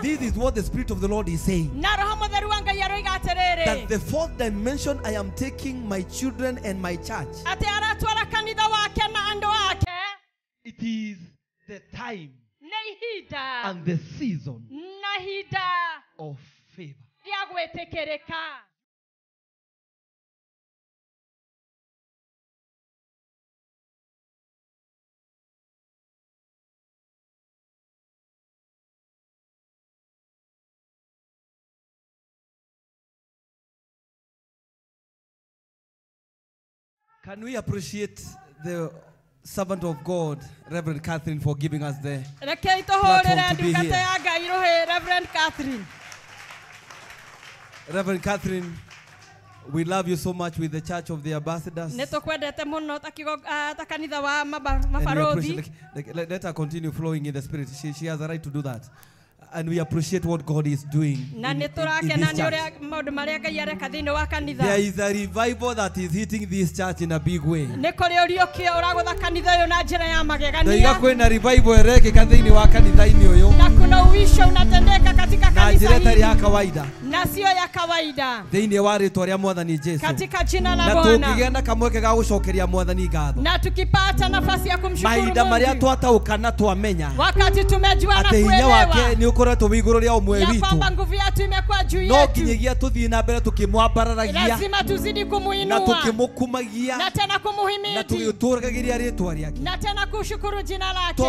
This is what the Spirit of the Lord is saying. That the fourth dimension, I am taking my children and my church. It is the time and the season of favor. Can we appreciate the servant of God, Reverend Catherine, for giving us the platform to be here? Reverend Catherine. Reverend Catherine, we love you so much with the Church of the Ambassadors. And we appreciate, let her continue flowing in the Spirit. She has a right to do that. And we appreciate what God is doing in this church. There is a revival that is hitting this church in a big way. Revival na sio ya kawaida. Katika jina la Bwana. Na tukipata nafasi ya kumshukuru Mungu. Wakati tumejua na kuelewa ya kwamba nguvu yetu imekuwa juu yetu, lazima tuzidi kumuinua na tena kumuhimidi na tena kushukuru jina lake.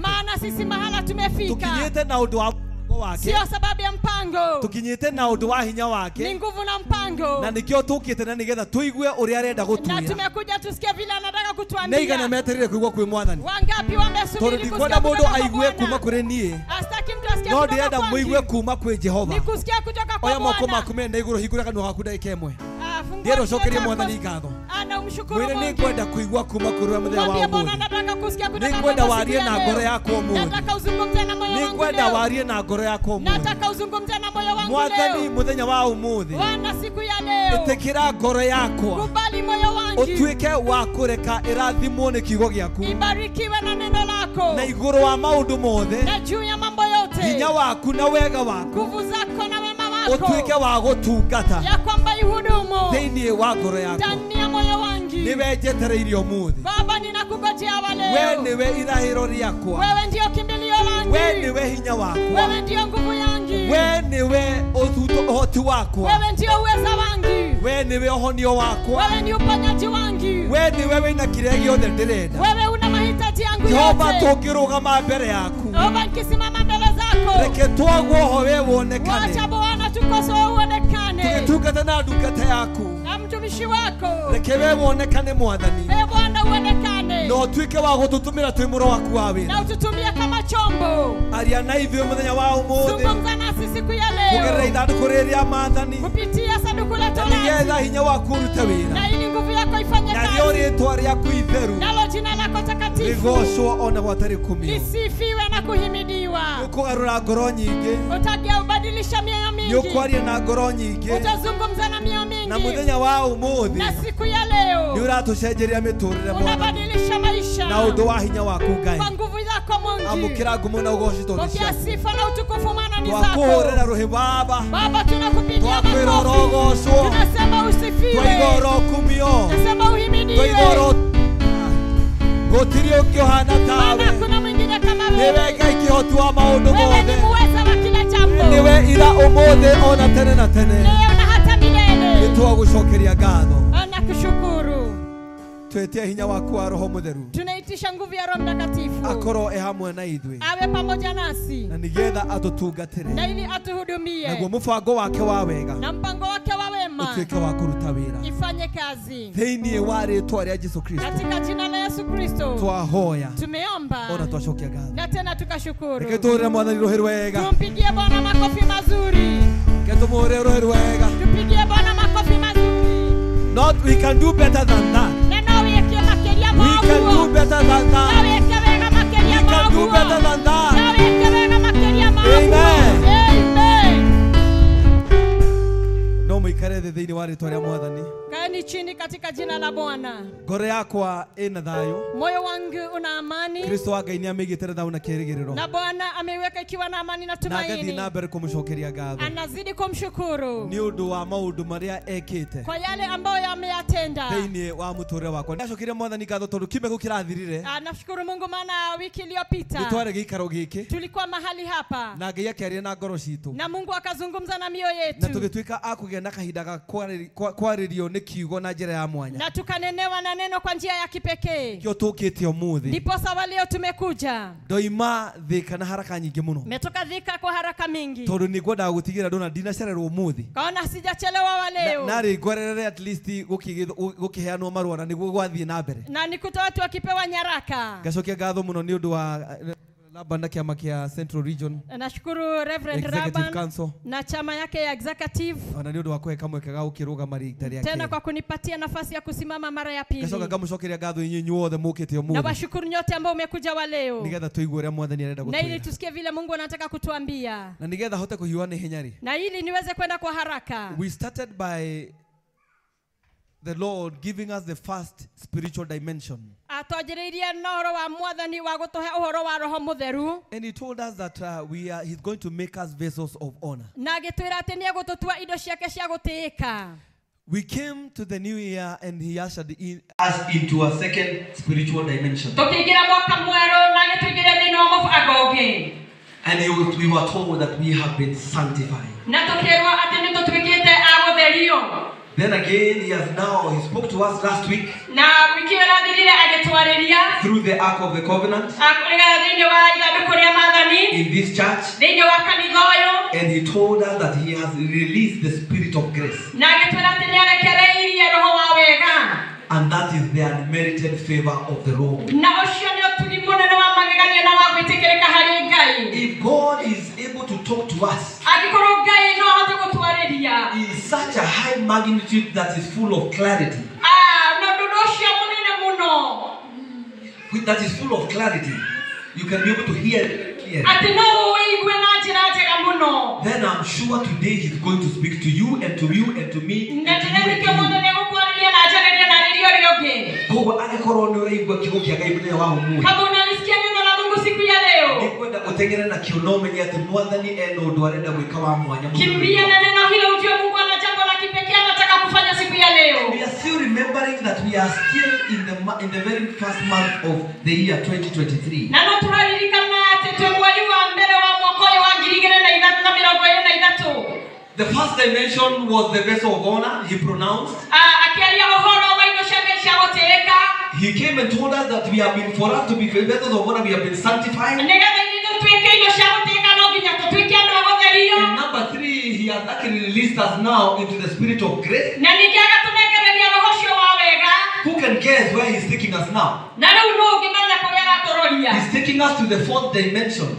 Maana sisi mahala tumefika sio sababu ya mpango, ni nguvu na mpango. Na tumekuja tusikie vile anataka kutuambia. Wangapi wamesubiri kusikia kutoka kwa Bwana? Astaki mtu asikie kutoka kwangu, ni kusikia kutoka kwa Bwana. Ana umshukuru Mungu. Mwambie Bwana, nataka kusikia kutoka kwako. Nataka uzungumze na moyo wangu leo. Nataka uzungumze na moyo wangu leo. Bwana, siku ya leo kubali moyo wangu ibarikiwe na neno lako, na juu ya mambo yote nguvu zako na wema wako ya kwamba ihudumu ndani ya moyo wangu. Baba, ninakungojea leo. Wewe ndio kimbilio langu. Wewe ndio nguvu yangu. Wewe ndio uweza wangu. Wewe ni uponyaji wangu. Wewe una mahitaji yangu yote. Jehova, nikisimama mbele zako, wacha Bwana tukosoe uonekane na mtumishi wako. Ee Bwana, uonekane na ututumie kama chombo. Zungumza nasi siku ya leo kupitia sanduku la Torati, na ili nguvu yako ifanye kazi, nalo jina lako takatifu lisifiwe na kuhimidiwa. Utagebadilisha mioyo mingi, utazungumza na mioyo mingi, na siku ya leo unabadilisha maisha kwa nguvu zako Mungu. Pokea sifa na utukufu, maana ni zako Baba. Tunakupigia makofi, tunasema usifiwe, tunasema uhimidiwe. Maana kuna mwingine kama wewe. Wewe ni muweza wa kila jambo, leo na hata milele. Nakushukuru. Tunaitisha nguvu ya Roho Mtakatifu awe pamoja nasi, na ili atuhudumie, na mpango wake wa wema ifanye kazi katika jina la Yesu Kristo. Tumeomba na tena tukashukuru. Tumpigie Bwana makofi mazuri. Tupigie Bwana makofi mazuri. Not we can do better than that. We can do better than that. We can do better than that. Amen. Amen. No muikare thĩinĩ wa rĩtwa rĩa Mwathani. Kaeni Ketini chini katika jina la Bwana. Ngoro yakwa ina thayo. Moyo wangu una amani. Kristo wa Ngai nĩamĩigĩte thayo na kĩĩrĩgĩrĩro. Na Bwana ameiweka ikiwa na amani na tumaini. Na agathiĩ na mbere kũmũcokeria ngatho. Anazidi kumshukuru. Nĩ ũndũ wa maũndũ marĩa ekĩte. Kwa yale ambayo ameyatenda. Thĩinĩ wa mũtũrĩre wakwa. Ndacokeria Mwathani ngatho tondũ kiumia gĩkĩ kĩrathirire. Nashukuru Mungu maana wiki iliyopita. Nĩtwarĩ gĩikaro gĩkĩ. Tulikuwa mahali hapa. Na Ngai akĩaria na ngoro citũ. Na Mungu akazungumza na mioyo yetu. Na tũgĩtuĩka a kũgĩa na kahinda ga kwarĩrio nĩ kiugo na njĩra ya mwanya. Na tukanenewa na neno kwa njia ya kipekee. Kĩo tũkĩte ũmũthĩ. Ndiposa waleo tumekuja. Ndoima Thika na haraka nyingĩ mũno. Metoka Thika kwa haraka mingi. Tondũ nĩngwendaga gũtigĩrĩra ndona ndinacererwo ũmũthĩ. Kaona sijachelewa waleo. Narĩ ngwererere at least gũkĩheanwo marũa na nĩguo gwathiĩ na mbere. Na nikuta watu wakipewa nyaraka. Ngacokia ngatho mũno nĩ ũndũ wa Laban na chama kia Central Region. Nashukuru Reverend Laban na chama yake ya executive. Ona nĩ ũndũ wa kũhe kamweke ga gũkĩrũgama rita rĩa tena kwa kunipatia nafasi ya kusimama mara ya pili. Ngacoka ngamũcokeria ngatho inyuĩ inyuothe mũkĩte ũmũthĩ. Na washukuru nyote ambao umekuja wa leo. Nĩgetha tũigue ũrĩa Mwathani arenda gũtwĩra. Na ili tusikie vile Mungu anataka kutuambia. Na nĩgetha hote kũhiũha na ihenya rĩ. Na ili niweze kwenda kwa haraka. We started by the Lord giving us the first spiritual dimension. And he told us that he's going to make us vessels of honor. We came to the new year and he ushered us into a second spiritual dimension. And we were told that we have been sanctified. Then again, he spoke to us last week through the Ark of the Covenant in this church, and he told us that he has released the spirit of grace, and that is the unmerited favor of the Lord. If God is able to talk to us in such a high magnitude that is full of clarity, that is full of clarity, you can be able to hear it clearly. Then I'm sure today he's going to speak to you and to you and to me. And to you and to you. We are still remembering that we are still in the very first month of the year 2023. The first dimension was the vessel of honor, he pronounced. He came and told us that we have been, for us to be vessels of honor, we have been sanctified. And number three, he has actually released us now into the spirit of grace. Who can guess where he's taking us now? He's taking us to the fourth dimension.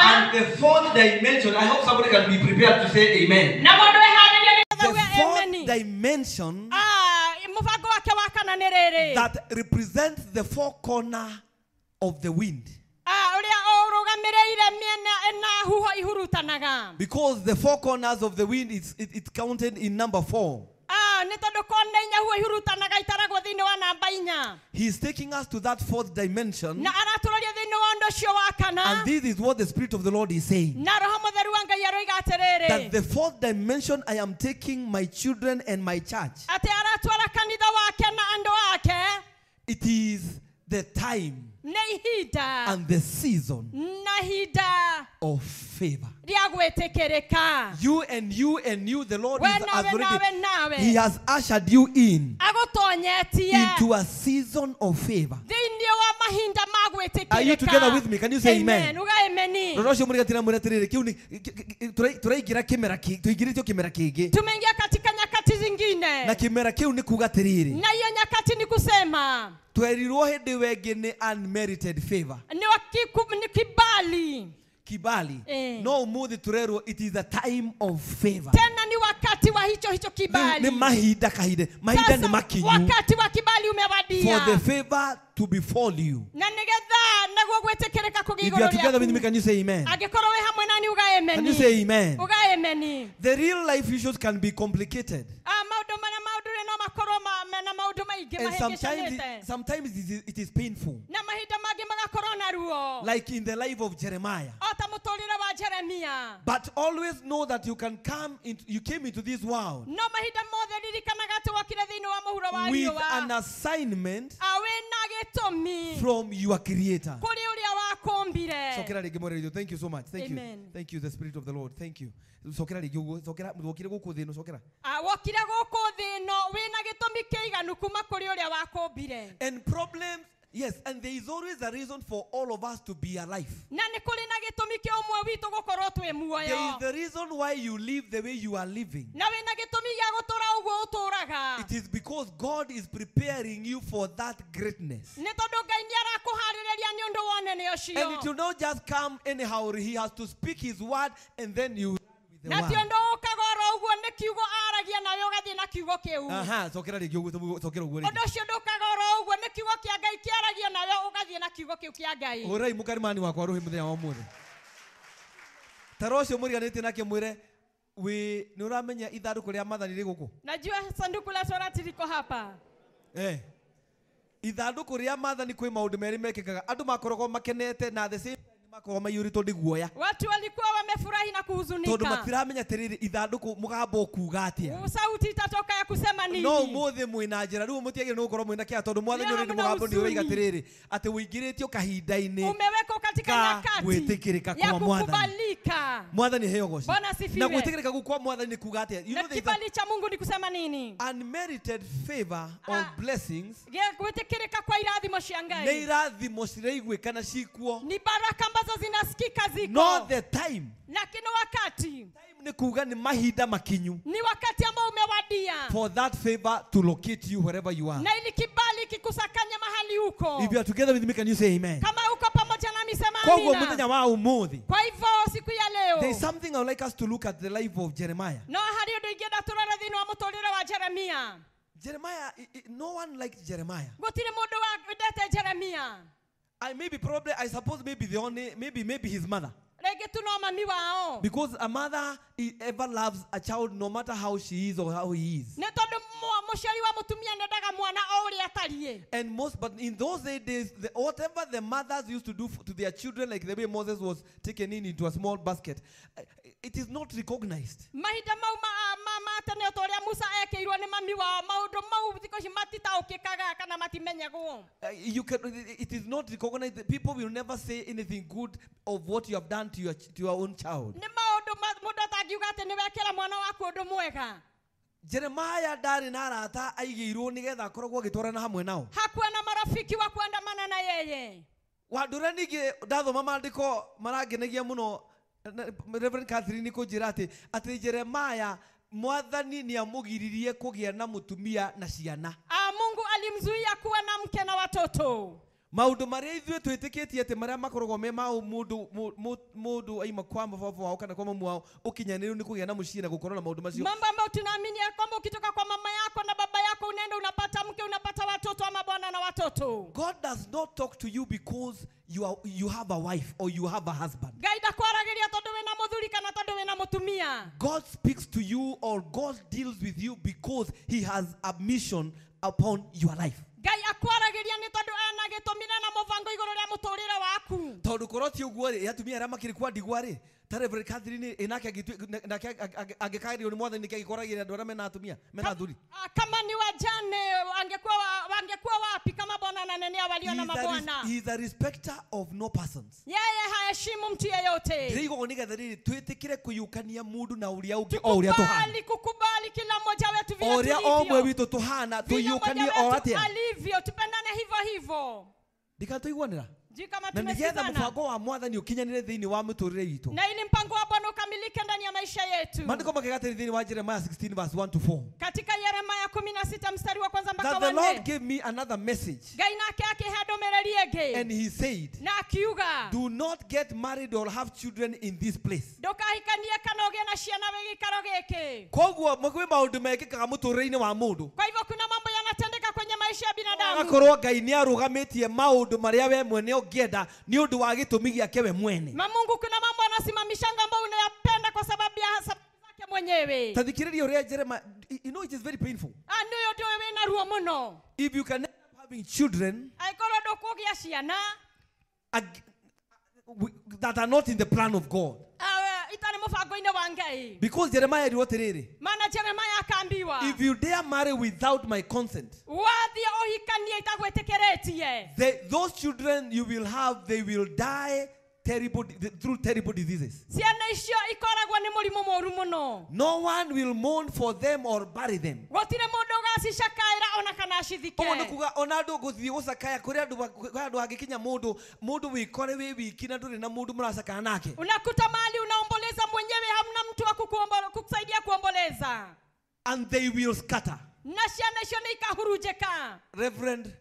And the fourth dimension, I hope somebody can be prepared to say amen. The fourth dimension that represents the four corner of the wind. Because the four corners of the wind, it's counted in number 4. He's taking us to that fourth dimension. And this is what the Spirit of the Lord is saying. That the fourth dimension, I am taking my children and my church. It is the time and the season of favor. You and you and you, the Lord is already, he has ushered you in into a season of favor. Are you together with me? Can you say amen? Tumeingia katika nyakati zingine. Na kimera kiu ni kuga atiriri. Na hiyo nyakati ni kusema twerirwo hindi wengi ni unmerited favor. Ni kibali. Kibali. No umuthi turerwo it is a time of favor. Tena ni wakati wa hicho kibali. Ni mahinda kahinde. Mahinda ni makinyu. Wakati wa kibali umewadia. For the favor to befall you. Na nigetha naguo gwetekereka If you are together with me, can you say amen? Angikorwo wi hamwe nani uga amen. Can you say amen? Uga amen. The real life issues can be complicated. maingĩ mahĩngĩcanĩte. Sometimes it is painful. Na mahinda mangĩ magakorwo na ruo. Like in the life of Jeremiah. O ta mũtũrĩre wa Jeremia. But always know that you can come into, you came into this world. No mahinda mothe ririkanaga atĩ wokire thĩinĩ wa mũhuro wa with riũa. an assignment wĩna gĩtũmi from your creator. Kũrĩ ũrĩa wakũmbire. Cokera rĩngĩ mwarĩrio. Thank you so much. Thank Amen. you. Thank you, the Spirit of the Lord. Thank you. Cokera rĩngĩ ũguo. Cokera wokire gũkũ thĩ ĩno cokera. Wokire gũkũ thĩ ĩno wĩna gĩtũmi kĩiganu kuma kũrĩ ũrĩa wakũmbire. And problems, yes, and there is always a reason for all of us to be alive. Na nĩ kũrĩ na gĩtũmi kĩa ũmwe witũ gũkorwo twĩ muoyo. There is the reason why you live the way you are living. Na wĩna gĩtũmi gĩa gũtũra ũguo ũtũraga. It is because God is preparing you for that greatness. Nĩ tondũ Ngai nĩ arakũharĩrĩria nĩ ũndũ wa ũnene ũcio. And it will not just come anyhow. He has to speak his word and then you Na ti ũndũ ũkaga oro ũguo nĩ kiugo aragia nawe ũgathiĩ na kiugo kĩu. Aha, cokera rĩngĩ ũguo, cokera ũguo rĩngĩ. Ũndũ ũcio ndũkaga oro ũguo nĩ kiugo kĩa Ngai kĩaragia nawe ũgathiĩ na kiugo kĩu kĩa Ngai. Ũrai mũkarimani wakwa rũhĩ mũthenya wa ũmũthĩ. Tara ũcio mũriganĩtie nake mwĩre wĩ nĩ ũramenya ithandũkũ rĩa maathani rĩ gũkũ? Najua sanduku la Torati liko hapa. Ithandũkũ rĩa maathani kwĩ maũndũ merĩ mekĩkaga. Andũ makoragwo makenete na the same makoragwo maiyũrĩtwo nĩ guoya. Watu walikuwa wamefurahi na kuhuzunika. Tondũ matiramenya atĩrĩrĩ ithandũkũ mũgambo ũkuga atĩa. Sauti itatoka ya kusema nini? No ũmũthĩ mwĩna njĩra rĩu mũtiagĩrĩirwo nĩ gũkorwo mwĩna kĩeha tondũ mwathani ũrĩ mũgambo nĩ ũroiga atĩrĩrĩ atĩ ũingĩrĩtio kahinda-inĩ umewekwo katika nyakati gwĩtĩkĩrĩka ya kwa mwathani. kukubalika. Mwathani heo goci. Bwana asifiwe. Na gwĩtĩkĩrĩka kũu kwa mwathani nĩ kuga atĩa? You Na know there is kibali cha Mungu ni kusema nini? Unmerited favor or blessings. Gwĩtĩkĩrĩka kwa irathimo cia Ngai. Nĩ irathimo ciraiguĩka na cikuo. Ni baraka ambazo zinasikika ziko. Not the time. Lakini wakati. Time ni kuga ni mahinda makinyu. Ni wakati ambao umewadia. For that favor to locate you wherever you are. Na ili kibali kikusakanye mahali uko. If you are together with me, can you say amen? Kama uko pamoja nami sema amina. Kwa muthenya wa umuthi. Kwa hivyo siku ya leo. There is something I would like us to look at the life of Jeremiah. No hari undu ingĩenda tũrore thĩinĩ wa mũtũrĩre wa Jeremia. Jeremiah, no one liked Jeremiah. Gũtirĩ mũndũ wendete Jeremia. I maybe probably, I suppose maybe the only, maybe his mother. Rĩngĩ tu no mami wao. Because a mother ever loves a child no matter how she is or how he is. Nĩ tondũ mũciari wa mũtumia ndendaga mwana o ũrĩa atariĩ. And most, but in those days, whatever the mothers used to do to their children, like the way Moses was taken into a small basket, it is not recognized. Mahinda mau ma tene o ta ũrĩa Musa ekĩirwo nĩ mami wao, maũndũ mau thikũ ici matitaũkĩkaga kana matimenyagwo. You can, it is not recognized. People will never say anything good of what you have done to your own child. Nĩ maũndũ mũndũ atangiuga atĩ nĩ wekĩra mwana waku ũndũ mwega. Jeremiah ndarĩ na arata aigĩirwo nĩgetha akoragwo agĩtwarana hamwe nao. Hakuwa na marafiki wa kuandamana na yeye. Wandũ ningĩ ndathoma maandĩko marangenagia mũno Reverend Catherine kũnjĩra atĩ Jeremiah mwathani nĩ amũgiririe kũgĩa na mũtumia na ciana. Mungu alimzuia kuwa na mke na watoto. Maũndũ marĩa ithuĩ twĩtĩkĩtie atĩ marĩa makoragwo me ma mũndũ aima kwa mababa wao kana kwa mamu wao ũkinyanĩru nĩ kũgĩa na mũciĩ na gũkorwo na maũndũ macio. Mambo ambayo tunaamini ya kwamba ukitoka kwa mama yako na baba yako unaenda unapata mke, unapata watoto ama bwana na watoto. God does not talk to you because you have a wife or you have a husband. Ngai ndakwaragĩria tondũ wĩna mũthuri kana tondũ wĩna mũtumia. God speaks to you or God deals with you because he has a mission upon your life. Ngai akwaragĩria nĩ tondũ ena gĩtũmi na mũbango igũrũ rĩa mũtũrĩre waku. Tondũ korwo ti ũguo rĩ, atumia arĩa makĩrĩ kwa ndigwa rĩ, ta Reverend Catherine nake angĩkagerio nĩ mwathani nĩkĩ agĩkoragĩria andũ arĩa mena atumia mena athuri. Kama ni wajane wangekuwa wapi kama Bwana ananenea walio na mabwana? He is a respecter of no persons. Yeye haheshimu mtu yeyote. Ndĩraigua nĩgetha rĩrĩ twĩtĩkĩre kũiyũkania mũndũ na ũrĩa ũngĩ o ũrĩa tũhana. Kukubali kila mmoja wetu vile tulivyo. Ũrĩa omwe witũ tũhana tũiyũkanie o atĩa. Alivyo tupendane hivyo hivyo. Ndikatũiguanĩra. Na nĩgetha mũbango wa mwathani ũkinyanĩre thĩinĩ wa mũtũrĩre witũ. Na ili mpango wa Bwana ukamilike ndani ya maisha yetu. Maandĩko makega atĩrĩ thĩinĩ wa Jeremiah 16 verse 1 to 4. Katika Yeremia 16 mstari wa kwanza mpaka wa 4. That the Lord gave me another message. Ngai nake akĩhe ndũmĩrĩri ĩngĩ. And he said, na akiuga, do not get married or have children in this place. Ndũkahikanie kana ũgĩe na ciana wĩ gĩikaro gĩkĩ. Koguo kwĩ maũndũ mekĩkaga mũtũrĩre-inĩ wa mũndũ. Kwa hivyo kuna mambo yanatendeka kwenye maisha ya binadamu. Agakorwo Ngai nĩarũgamĩtie maũndũ marĩa we mwene ũngĩenda nĩ ũndũ wa gĩtũmi gĩake we mwene. Na Mungu kuna mambo anasimamishanga ambayo unayapenda kwa sababu ya sababu zake Mwenyewe. Tathikiriria uria Jeremiah, you know it is very painful. Nĩ ũndũ ũyũ wĩna ruo mũno. If you can end up having children angĩkorwo ndũkũgĩa ciana that are not in the plan of God. Itarĩ mũbango-inĩ wa Ngai. Because Jeremiah erirwo atĩrĩrĩ, Maana Jeremiah akaambiwa, if you dare marry without my consent, wathiĩ ũhikanie itagwĩtĩkĩrĩtie, those children you will have, they will die through terrible diseases. Ciana icio ikoragwo nĩ mũrimũ mũũru mũno. No one will mourn for them or bury them. Gũtirĩ mũndũ ũgacicakaĩra ona kana acithike. Ũguo nĩ kuga ona andũ gũthiĩ gũcakaya kũrĩ andũ hangĩkinya mũndũ wĩkore wĩ wiki na ndũrĩ na mũndũ mũracakaya nake. Unakuta mahali unaomboleza mwenyewe, hamna mtu wa kukusaidia kuomboleza. And they will scatter. Na ciana icio nĩ ikahurunjĩka. Reverend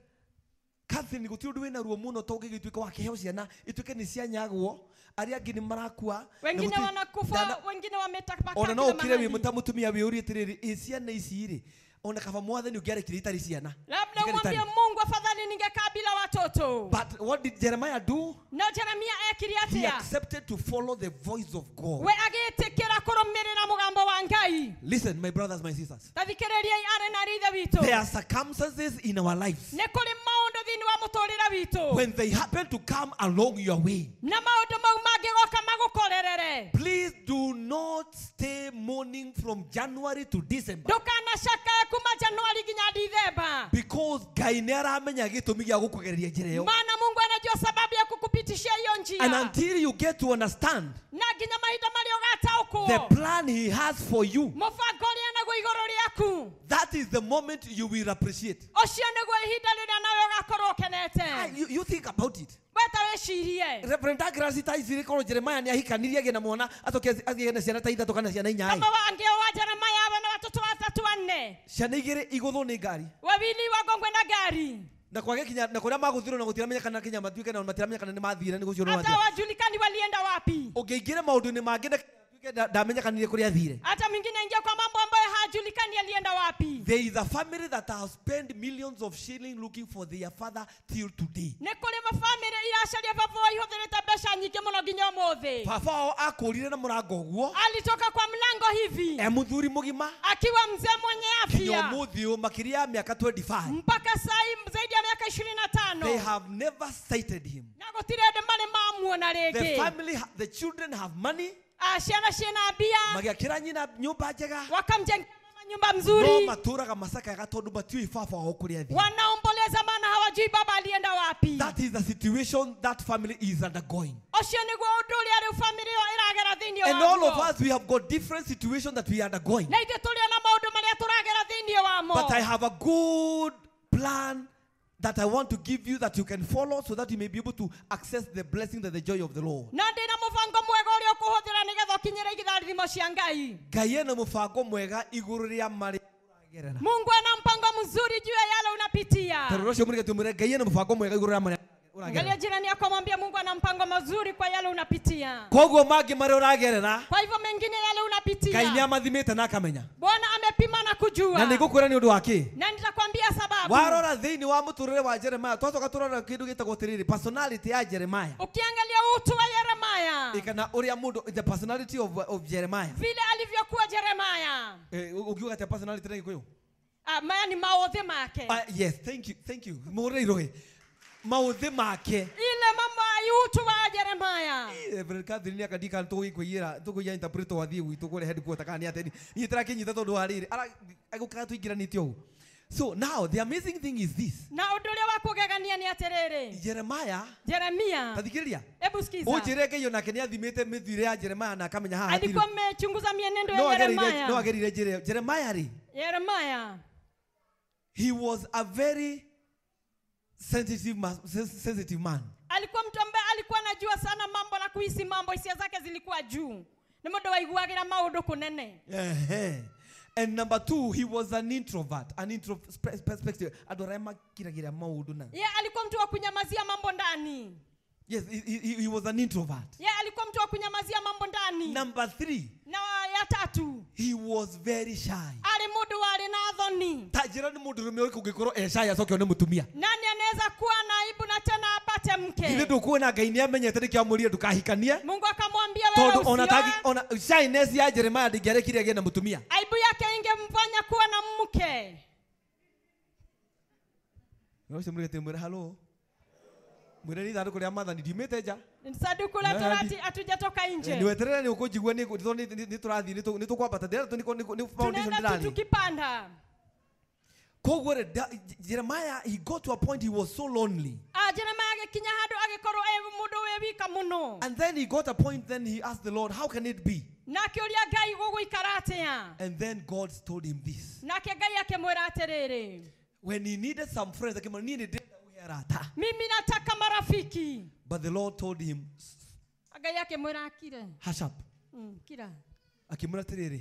Catherine, gũtirĩ ũndũ wĩna ruo mũno ta ũngĩgĩtuĩka wa kĩheo ciana ituĩke nĩ cianyagwo, arĩa angĩ nĩ marakua, wengine wanakufa, wengine wametapaka ona no kila ũkire wĩ mahali. mũtumia wĩũrie atĩrĩrĩ, ĩ ciana ici rĩ, ona kaba mwathani ũngĩarekire itarĩ ciana. Labda umwambie Mungu afadhali ningekaa bila watoto. But what did Jeremiah do? Na Jeremiah ekire He atia? accepted to follow the voice of God. We agĩtĩkĩra kũrũmĩrĩra mũgambo wa Ngai. Listen, my brothers, my sisters. Ta thikĩrĩriai arĩ na ithe witũ. There are circumstances in our lives. Nĩ kũrĩ maũndũ thĩinĩ wa mũtũrĩre witũ. When they happen to come along your way, na maũndũ mau mangĩgoka magũkorerere, please do not stay mourning from January to December. Ndũkanacakae kuma Januari nginya Dithemba. Because Ngai nĩ aramenya gĩtũmi gĩa gũkũgereria njĩra ĩyo. Maana Mungu anajua sababu ya kukupitishia hiyo njia. And until you get to understand na nginya mahinda marĩa ũgataũkwo the plan he has for you, mũbango ũrĩa naguo igũrũ rĩaku, that is the moment you will appreciate. Ũcio nĩguo ihinda rĩrĩa nawe ũgakorwo ũkenete. You think about it. Weta wĩcirie. Reverend Douglas ta ici korwo Jeremiah nĩ ahikanirie agĩe na mwana acoke agĩe na ciana ta ithatũ kana ciana inya. Kama wangĩ wa Jeremiah awe na watoto watatu wanne. Ciana igĩrĩ igũthwo nĩ ngari. Wawili wagongwe na gari. Na kwage kinya na kuria maguthirwo na gutiramenya kinya matuike na matiramenya kana ni mathire ni gucio hata wajulikani walienda wapi. Ungeingire maundu-ini mangi na ndamenyekanire kuria athire. Hata mwingine ingia kwa mambo ambayo hajulikani alienda wapi. There is a family that has spent millions of shillings looking for their father till today. Nĩ kũrĩ mabamĩrĩ iracaria baba wao ihũthĩrĩte mbeca nyingĩ mũno nginya ũmũthĩ. Baba wao akũrire na mũrango ũguo. Alitoka kwa mlango hivi. E mũthuri mũgima. Akiwa mzee mwenye afya. Nginya ũmũthĩ ũyũ makĩria ya miaka 25. Mpaka sai zaidi ya miaka 25. They have never sighted him. Na gũtirĩ hĩndĩ marĩ mamuona rĩngĩ. The family, the children have money. Ciana ciĩna mbia. Magĩakĩra nyina nyũmba njega. Wakamjengea mama nyumba mzuri. No matũraga macakayaga tondũ matiũĩ baba wao kũrĩa athiĩ. Wanaomboleza maana hawajui baba alienda wapi. That is the situation that family is undergoing. Ũcio nĩguo ũndũ ũrĩa rĩu family ĩyo ĩragera thĩinĩ And all waguo. of us, we have got different situations that we are undergoing. Na ithuĩ tũrĩ na maũndũ marĩa tũragera thĩinĩ wamo. But I have a good plan that I want to give you that you can follow so that you may be able to access the blessing and the joy of the Lord. Na ndĩna mũbango mwega ũrĩa ũkũhũthĩra nĩgetha ũkinyĩre irathimo cia Ngai. Ngai ena mũbango mwega igũrũ rĩa marĩa ũragerera. Mungu ana mpango mzuri juu ya yale unapitia. Tarora ũcio mũrige tumwĩre Ngai ena mũbango mwega igũrũ rĩa marĩa ũragerera. Angalia jirani yako mwambie Mungu ana mpango mzuri kwa yale unapitia. Koguo mangĩ marĩa ũragerera. Kwa hivyo mengine yale unapitia. Ngai nĩ amathimĩte na akamenya. Bwana amepima na kujua. Na nĩngũkwĩra nĩ ũndũ wa kĩ? Na nitakwambia sababu. Warora thĩinĩ wa mũtũrĩre wa Jeremiah, twacoka tũrora kĩndũ gĩtagwo atĩrĩrĩ, personality ya Jeremiah. Ukiangalia utu wa Jeremiah. Kana ũrĩa mũndũ, the personality of Jeremiah. Vile alivyokuwa Jeremiah. Ũngiuga atĩa personality na Gĩkũyũ? Maya ni maũthĩ make. Yes, thank you, thank you. Mũhũrĩre irohe. Maũthĩ make. Ile mama utu wa Jeremiah. Reverend Catherine akandika tũgũikũiyĩra tũkũiya interpreter wathiĩ gwitũ kũrĩa headquarter kana nĩ atĩ niĩ tũrakĩnyita tondũ wa rĩrĩ agũkaga tũingĩranĩte ũguo. So now the amazing thing is this. Na ũndũ ũrĩa wa kũgegania nĩ atĩrĩrĩ. Jeremiah. Jeremia. Tathikĩrĩria. Hebu sikiza. Ũnjĩre Ngai onake nĩ athimĩte mĩthiĩre ya Jeremiah na akamenya haha hatirĩ. Alikuwa amechunguza mienendo ya Jeremiah. No agerire njĩra ĩyo. Jeremiah rĩ. Jeremiah. He was a very sensitive man. Alikuwa mtu ambaye alikuwa anajua sana mambo na kuhisi mambo, hisia zake zilikuwa juu. Ni mũndũ waiguagĩra maũndũ kũnene. And number two, he was an introvert, an introvert perspective. Andũ arĩa makiragira maũndũ na. Yeah, alikuwa mtu wa kunyamazia mambo ndani. Yes, he was an introvert. Yeah, alikuwa mtu wa kunyamazia mambo ndani. Number three. Na ya tatu. He was very shy. Ali mũndũ warĩ na thoni. Ta njĩra nĩ mũndũrũme ũrĩkũ ũngĩkorwo e shy acoke one mũtumia? Nani anaweza kuwa na aibu na tena apate apate mke. Ithe ndukuona Ngai ni amenyete nikio amũrire ndukahikanie. Mungu akamwambia wewe tondu ona tagi ona shyness ya Jeremiah ndingĩarekire agĩe na mũtumia. Aibu yake ingemfanya kuwa na mke. No ũcio mũrĩte mwĩre halo. Mwĩre ni ithandũkũ rĩa maathani ndiumĩte nja. Sanduku la Torati hatujatoka nje. Niweterere ni ukujigua ni tũrathiĩ nĩ tũkwambata ndĩrenda nĩ foundation ndĩrathiĩ. Tukipanda. Koguo Jeremiah, he got to a point he was so lonely. Jeremiah agĩkinya handũ agĩkorwo e mũndũ wĩ wika mũno. And then he got a point, then he asked the Lord, how can it be? Na akĩũria Ngai gũgũikara atĩa? And then God told him this. Nake Ngai akĩmwĩra atĩrĩrĩ. When he needed some friends, akĩmwĩra niĩ nĩ ndĩrenda ũhe arata. Mimi nataka marafiki. But the Lord told him, Ngai akĩmwĩra akire. Hush up. Kira. Akĩmwĩra atĩrĩrĩ,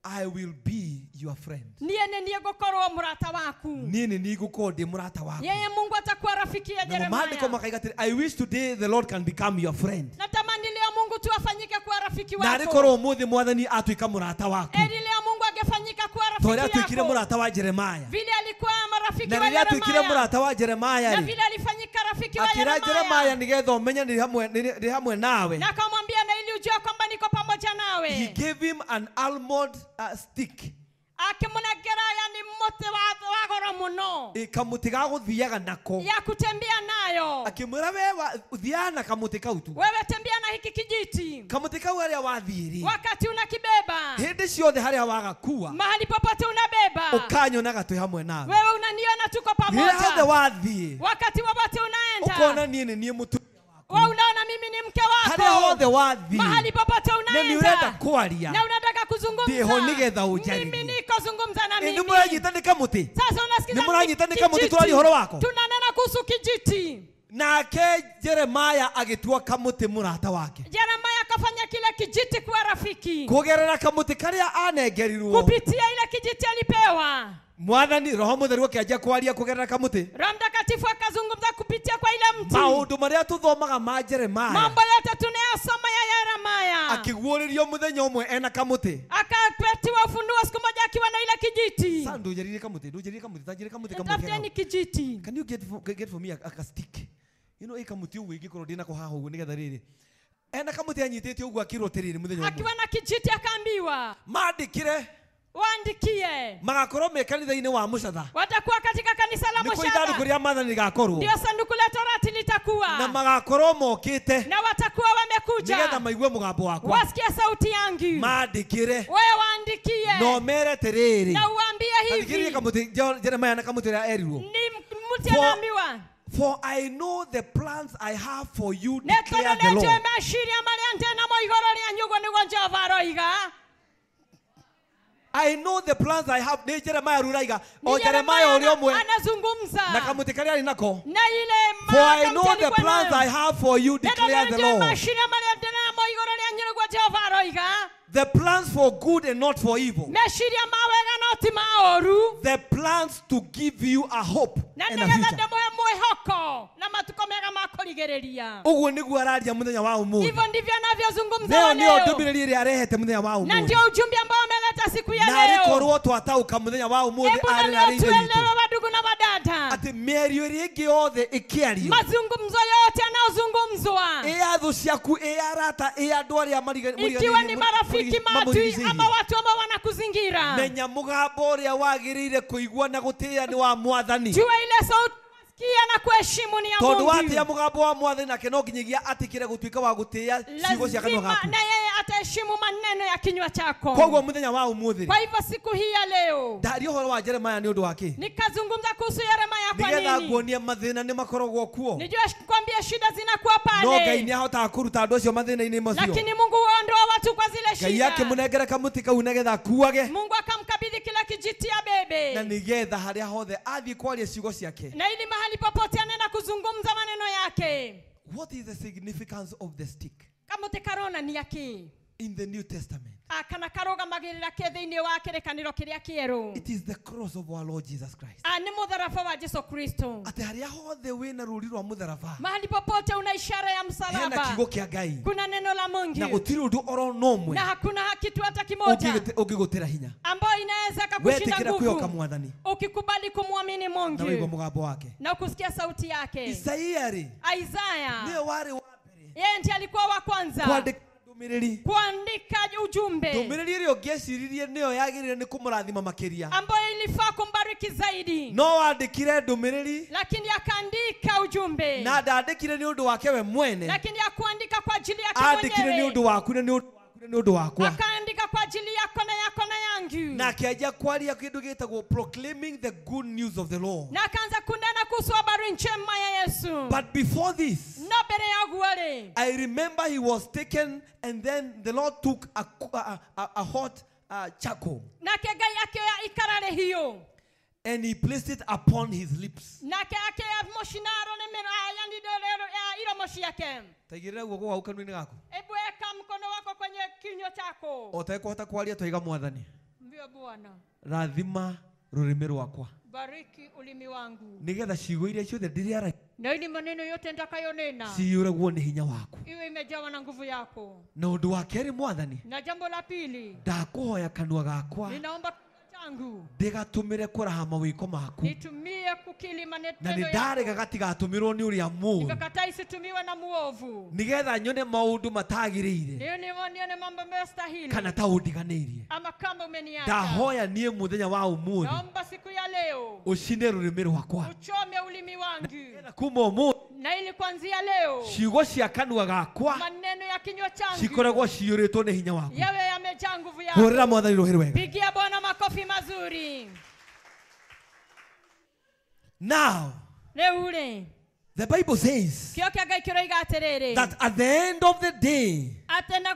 I will be your friend. Niĩ nĩ niĩ ngũkorwo mũrata waku. Niĩ nĩ niĩ ngũkorwo ndĩ mũrata waku. Yeye Mungu atakuwa rafiki ya Jeremiah. Maandĩko makaiga atĩrĩ, I wish today the Lord can become your friend. Natamani leo Mungu tu afanyike kuwa rafiki wako. Na arĩkorwo ũmũthĩ Mwathani atuĩka mũrata waku. Eri leo Mungu angefanyika kuwa rafiki yako. Torĩa atuĩkire mũrata wa Jeremiah. Vile alikuwa marafiki wa Na rĩrĩa atuĩkire Jeremiah. mũrata wa Jeremiah Na vile alifanyika rafiki wa akĩra Jeremiah. Jeremiah nĩgetha ũmenye ndĩ hamwe nawe. Na akamwambia na ili ujue kwamba niko pamoja nawe. He gave him an almond stick. Akĩmũnengera yani mũtĩ wa goro mũno. Kamũtĩ ga gũthiaga nako. Ya kutembea nayo. Akĩmwĩra we thiaga na kamũtĩ kau tu. Wewe tembea na hiki kijiti. Kamũtĩ kau harĩa wathiĩ rĩ. Wakati unakibeba. Hĩndĩ ciothe harĩa wagakua. Mahali popote unabeba. Ũkanyonaga twĩ hamwe nawe. Wewe unaniona tuko pamoja. Rĩrĩa hothe wathiĩ. Wakati wowote unaenda. Ũkona niĩ nĩ niĩ mũtumia. Wewe unaona mimi ni mke wako. Harĩa hothe wathiĩ. Mahali popote unaenda. Na nĩ ũrenda kwaria. Na unataka kuzungumza. Ndĩho nĩgetha ũnjarĩrie. Mimi niko zungumza na mimi. Nĩ mũranyita nĩ kamũtĩ. Sasa unasikiza. Nĩ mũranyita nĩ kamũtĩ twaria ũhoro wako. Tunanena kuhusu kijiti. Nake Jeremiah agĩtua kamũtĩ mũrata wake. Jeremiah akafanya kile kijiti kuwa rafiki. Kũgerera kamũtĩ karĩa anengerirwo. Kupitia ile kijiti alipewa. Mwathani Roho Mũtheru akĩanjia kwaria kũgerera kamũtĩ. Roho Mtakatifu akazungumza kupitia kwa ile mti. Maũndũ marĩa tũthomaga ma Jeremiah. Mambo yote tunayosoma ya Jeremiah. Akĩguũrĩrio mũthenya ũmwe ena kamũtĩ. Akapatiwa ufunuo siku moja akiwa na ile kijiti. Sasa ndũnjarĩrie kamũtĩ, ndũnjarĩrie kamũtĩ, tanjĩre kamũtĩ kamwe. Tafuteni kijiti. Can you get for me a stick? You know kamũtĩ ũguo ingĩkorwo ndĩnako haha ũguo nĩgetha rĩrĩ. Ena kamũtĩ anyitĩte ũguo akĩrwo atĩrĩrĩ mũthenya ũmwe. Akiwa na kijiti akaambiwa. Maandĩkire. Waandikie. Magakorwo me kanitha-inĩ wa Mũcatha. Watakuwa katika kanisa la Mũcatha. Nĩkuo ithandũkũ rĩa maathani rĩgakorwo. Ndio sanduku la Torati litakuwa. Na magakorwo mokĩte. Na watakuwa wamekuja. Nĩgetha maigue mũgambo wakwa. Wasikie sauti yangu. Maandĩkire. Wewe waandikie. Na ũmere atĩrĩrĩ. Na uambie hivi. Athikĩrĩria kamũtĩ Jeremiah na kamũtĩ ũrĩa erirwo. Ni mti anaambiwa. For I know the plans I have for you, declare the Lord. I know the plans I have. Ni Jeremiah ruraiga. O Jeremiah ũrĩa ũmwe. Anazungumza. Na kamũtĩ karĩa arĩ nako. Na ile For I know the plans I have for you, declare the Lord. The plans for good and not for evil. The plans to give you a hope and a future. Ũguo nĩguo araria mũthenya wa ũmũthĩ. Hivyo ndivyo anavyozungumza leo. Nĩyo ndũmĩrĩri ĩrĩa arehete mũthenya wa ũmũthĩ. Na ndio ujumbe ambao ameleta siku ya leo. Na arĩkorwo twataũka mũthenya wa ũmũthĩ arĩ na ithe witũ. Ndugu na wadada. Atĩ mĩario ĩrĩa ĩngĩ yothe ĩkĩario. Mazungumzo yote yanayozungumzwa. Ĩ ya thũ ciaku, ĩ ya arata, ĩ ya andũ arĩa mariganĩtie. Ikiwa ni marafiki, maadui ama watu ambao wanakuzingira. Menya mũgambo ũrĩa wagĩrĩire kũigua na gũtĩĩa nĩ wa Mwathani. Jua ile sauti kia na kuheshimu ni ya Mungu. Tondu watia mũgambo wa Mwathani nake no nginyagia atikire gũtuĩka wa gũtĩĩa ciugo cia kanua gaku. Na yeye ataheshimu maneno ya kinywa chako. Koguo mũthenya wa ũmũthĩ. Kwa hivyo siku hii ya leo. Ndaria ũhoro wa Jeremiah nĩ ũndũ wa kĩ? Nikazungumza kuhusu Jeremiah kwa nini? Nĩgetha nguonie mathĩna nĩ makoragwo kuo. Nijue kwambia shida zinakuwa pale. No Ngai nĩ ahotaga kũruta andũ acio mathĩna-inĩ macio. Lakini Mungu huondoa watu kwa zile shida. Ngai akĩmũnengera kamũtĩ kau nĩgetha akuage. Mungu akamkabidhi kila kijiti abebe. Na nĩgetha harĩa hothe athiĩ kwaria ciugo ciake. Na ili mahali popote anaenda kuzungumza maneno yake. What is the significance of the stick? Kamũtĩ karonania kĩ? In the New Testament. Kana karũgamagĩrĩra kĩ thĩinĩ wa kĩrĩkanĩro kĩrĩa kĩerũ? It is the cross of our Lord Jesus Christ. Nĩ mũtharaba wa Jesu Kristo. Atĩ harĩa hothe wĩna rũri rwa mũtharaba, mahali popote una ishara ya msalaba, hena kiugo kĩa Ngai, kuna neno la Mungu, na gũtirĩ ũndũ oro na ũmwe, na hakuna kitu hata kimoja ũngĩgũtĩra hinya ambayo inaweza kukushinda nguvu nguvu mwathani ukikubali kumwamini Mungu na wĩigua mũgambo wake na ukusikia sauti yake. Isaia rĩ, Isaya nĩwe warĩ wa mbere, yeye ndiye alikuwa wa kwanza kwandĩka kuandika ujumbe, ndũmĩrĩri ĩrĩa ũngĩeciririe nĩyo yagĩrĩire nĩ kũmũrathima makĩria, ambayo ilifaa kumbariki zaidi. No andĩkire ndũmĩrĩri, lakini akaandika ujumbe, na ndandĩkire nĩ ũndũ wake we mwene, lakini hakuandika kwa ajili yake mwenyewe, andĩkire nĩ ũndũ waku na nĩ ũndũ wakwa, akaandika kwa ajili yako na yako na yangu. Na akĩanjia kwaria kĩndũ gĩtagwo proclaiming the good news of the Lord, na akaanza kunena kuhusu habari njema ya Yesu. But before this, na mbere ya ũguo rĩ, I remember he was taken and then the Lord took a hot charcoal, nake Ngai akĩoya ikara rĩhiũ, and he placed it upon his lips. Nake akĩoya mũcinaro iromo ciake. Taigĩrĩra guoko gwaku kanua-inĩ gaku. Hebu weka mkono wako kwenye kinywa chako. O ũtekũhota kwaria twaiga Mwathani. Mbio Bwana. Rathima rũrĩmĩ rwakwa. Bariki ulimi wangu. Nĩgetha ciugo iria ciothe ndĩrĩaragia, na ili maneno yote nitakayonena, ciyũragwo nĩ hinya waku, iwe imejawa na nguvu yako. Na ũndũ wa kerĩ Mwathani, na jambo la pili, ndakũhoya kanua gakwa, ninaomba changu ndĩgatũmĩre kũraha mawĩko maku, nitumie kukili maneno na yako, nĩ ndarega gatigatũmĩrwo nĩ ũrĩa mũũru, nikakataa isitumiwe na muovu, nĩgetha nyone maũndũ matagĩrĩire, nione mambo ambayo stahili, kana ta ũndiganĩirie. ama kama umeniacha. Ndahoya niĩ mũthenya wa ũmũthĩ, naomba siku ya leo ũcine rũrĩmĩ rwakwa, uchome ulimi wangu, nĩgetha kuma ũmũthĩ, na ili kuanzia leo ciugo cia kanua gakwa, maneno ya kinywa changu cikoragwo ciyũrĩtwo nĩ hinya waku, yawe yamejaa nguvu yako. Hũrĩra Mwathani rũhĩ rwega. Pigia Bwana makofi mazuri. Now, rĩu the Bible says kĩo kĩa Ngai kĩroiga atĩrĩrĩ, that at the end of the day, atĩ na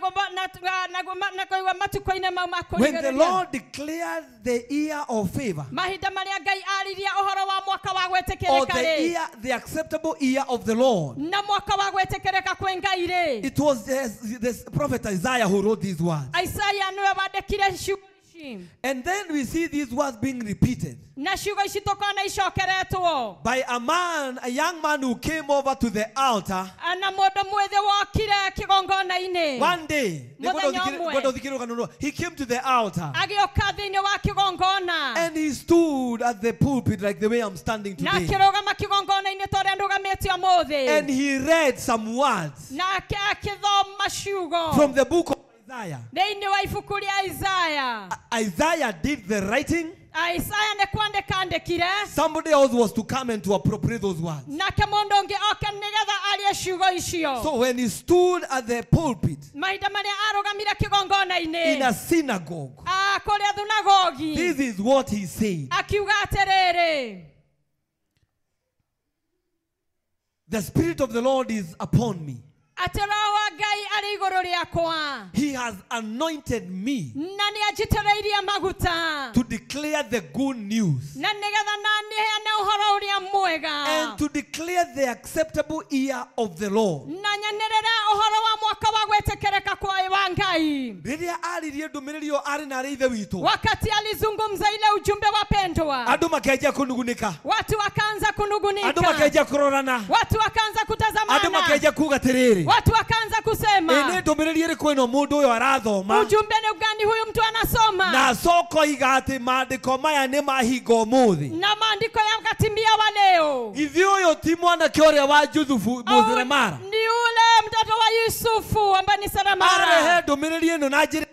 matukũ-inĩ mau ma when the kũrigĩrĩria, Lord declared the year of favor, mahinda marĩa Ngai aririe ũhoro wa mwaka wa or gwĩtĩkĩrĩka the rĩ, year, the acceptable year of the Lord, na mwaka wa gwĩtĩkĩrĩka kwĩ Ngai rĩ, it was this prophet Isaiah who wrote these words. Isaiah nĩwe wandĩkire ciugo ici. And then we see these words being repeated na ciugo ici tũkona icokeretwo by a man, a young man who came over to the altar na mũndũ mwĩthĩ wokire kĩgongona-inĩ. one day. Mũthenya ũmwe. He came to the altar agĩũka thĩinĩ wa kĩgongona, and he stood at the pulpit like the way I'm standing na today. akĩrũgama kĩgongona-inĩ ta ũrĩa ndũgamĩte ũmũthĩ, And he read some words na akĩthoma ciugo from the book of Isaiah. thĩinĩ wa ibuku rĩa Isaiah. Isaiah did the writing. Isaiah nĩ kwandĩka andĩkire. Somebody else was to come and to appropriate those words. Nake mũndũ ũngĩ oke nĩgetha arie ciugo icio. So when he stood at the pulpit mahinda marĩa arũgamire kĩgongona-inĩ in a synagogue, kũrĩa thunagogi, this is what he said. Akiuga atĩrĩrĩ, The Spirit of the Lord is upon me. Atĩ Roho wa Ngai arĩ igũrũ rĩakwa. He has anointed me na nĩanjitĩrĩirie maguta to declare the good news na nĩgetha naniĩ heane ũhoro ũrĩa mwega and to declare the acceptable year of the Lord. na nyanĩrĩre ũhoro wa mwaka wa gwĩtĩkĩrĩka kwa wa Ngai. Rĩrĩa aririe ndũmĩrĩri ĩyo arĩ na arĩ ithe witũ, wakati alizungumza ile ujumbe, wapendwa, andũ makĩanjia kũnugunĩka, watu wakaanza kunugunika, andũ makĩanjia kũrorana, watu wakaanza andũ kutazamana, makĩanjia kuga atĩrĩrĩ, watu wakaanza kusema, ĩ nĩ ndũmĩrĩri ĩrĩkũ ĩno mũndũ ũyũ arathoma? Ujumbe ni gani huyu mtu anasoma? Na acoka oiga atĩ maandĩko maya nĩ mahinga ũmũthĩ, na maandĩko yakatimia wa leo. Githĩ ũyũ ti mwanake ũrĩa wa Juthubu mũtheremara? Ni ule mtoto wa Yusufu ambaye ni seremala. Arehe ndũmĩrĩri ĩno na njĩra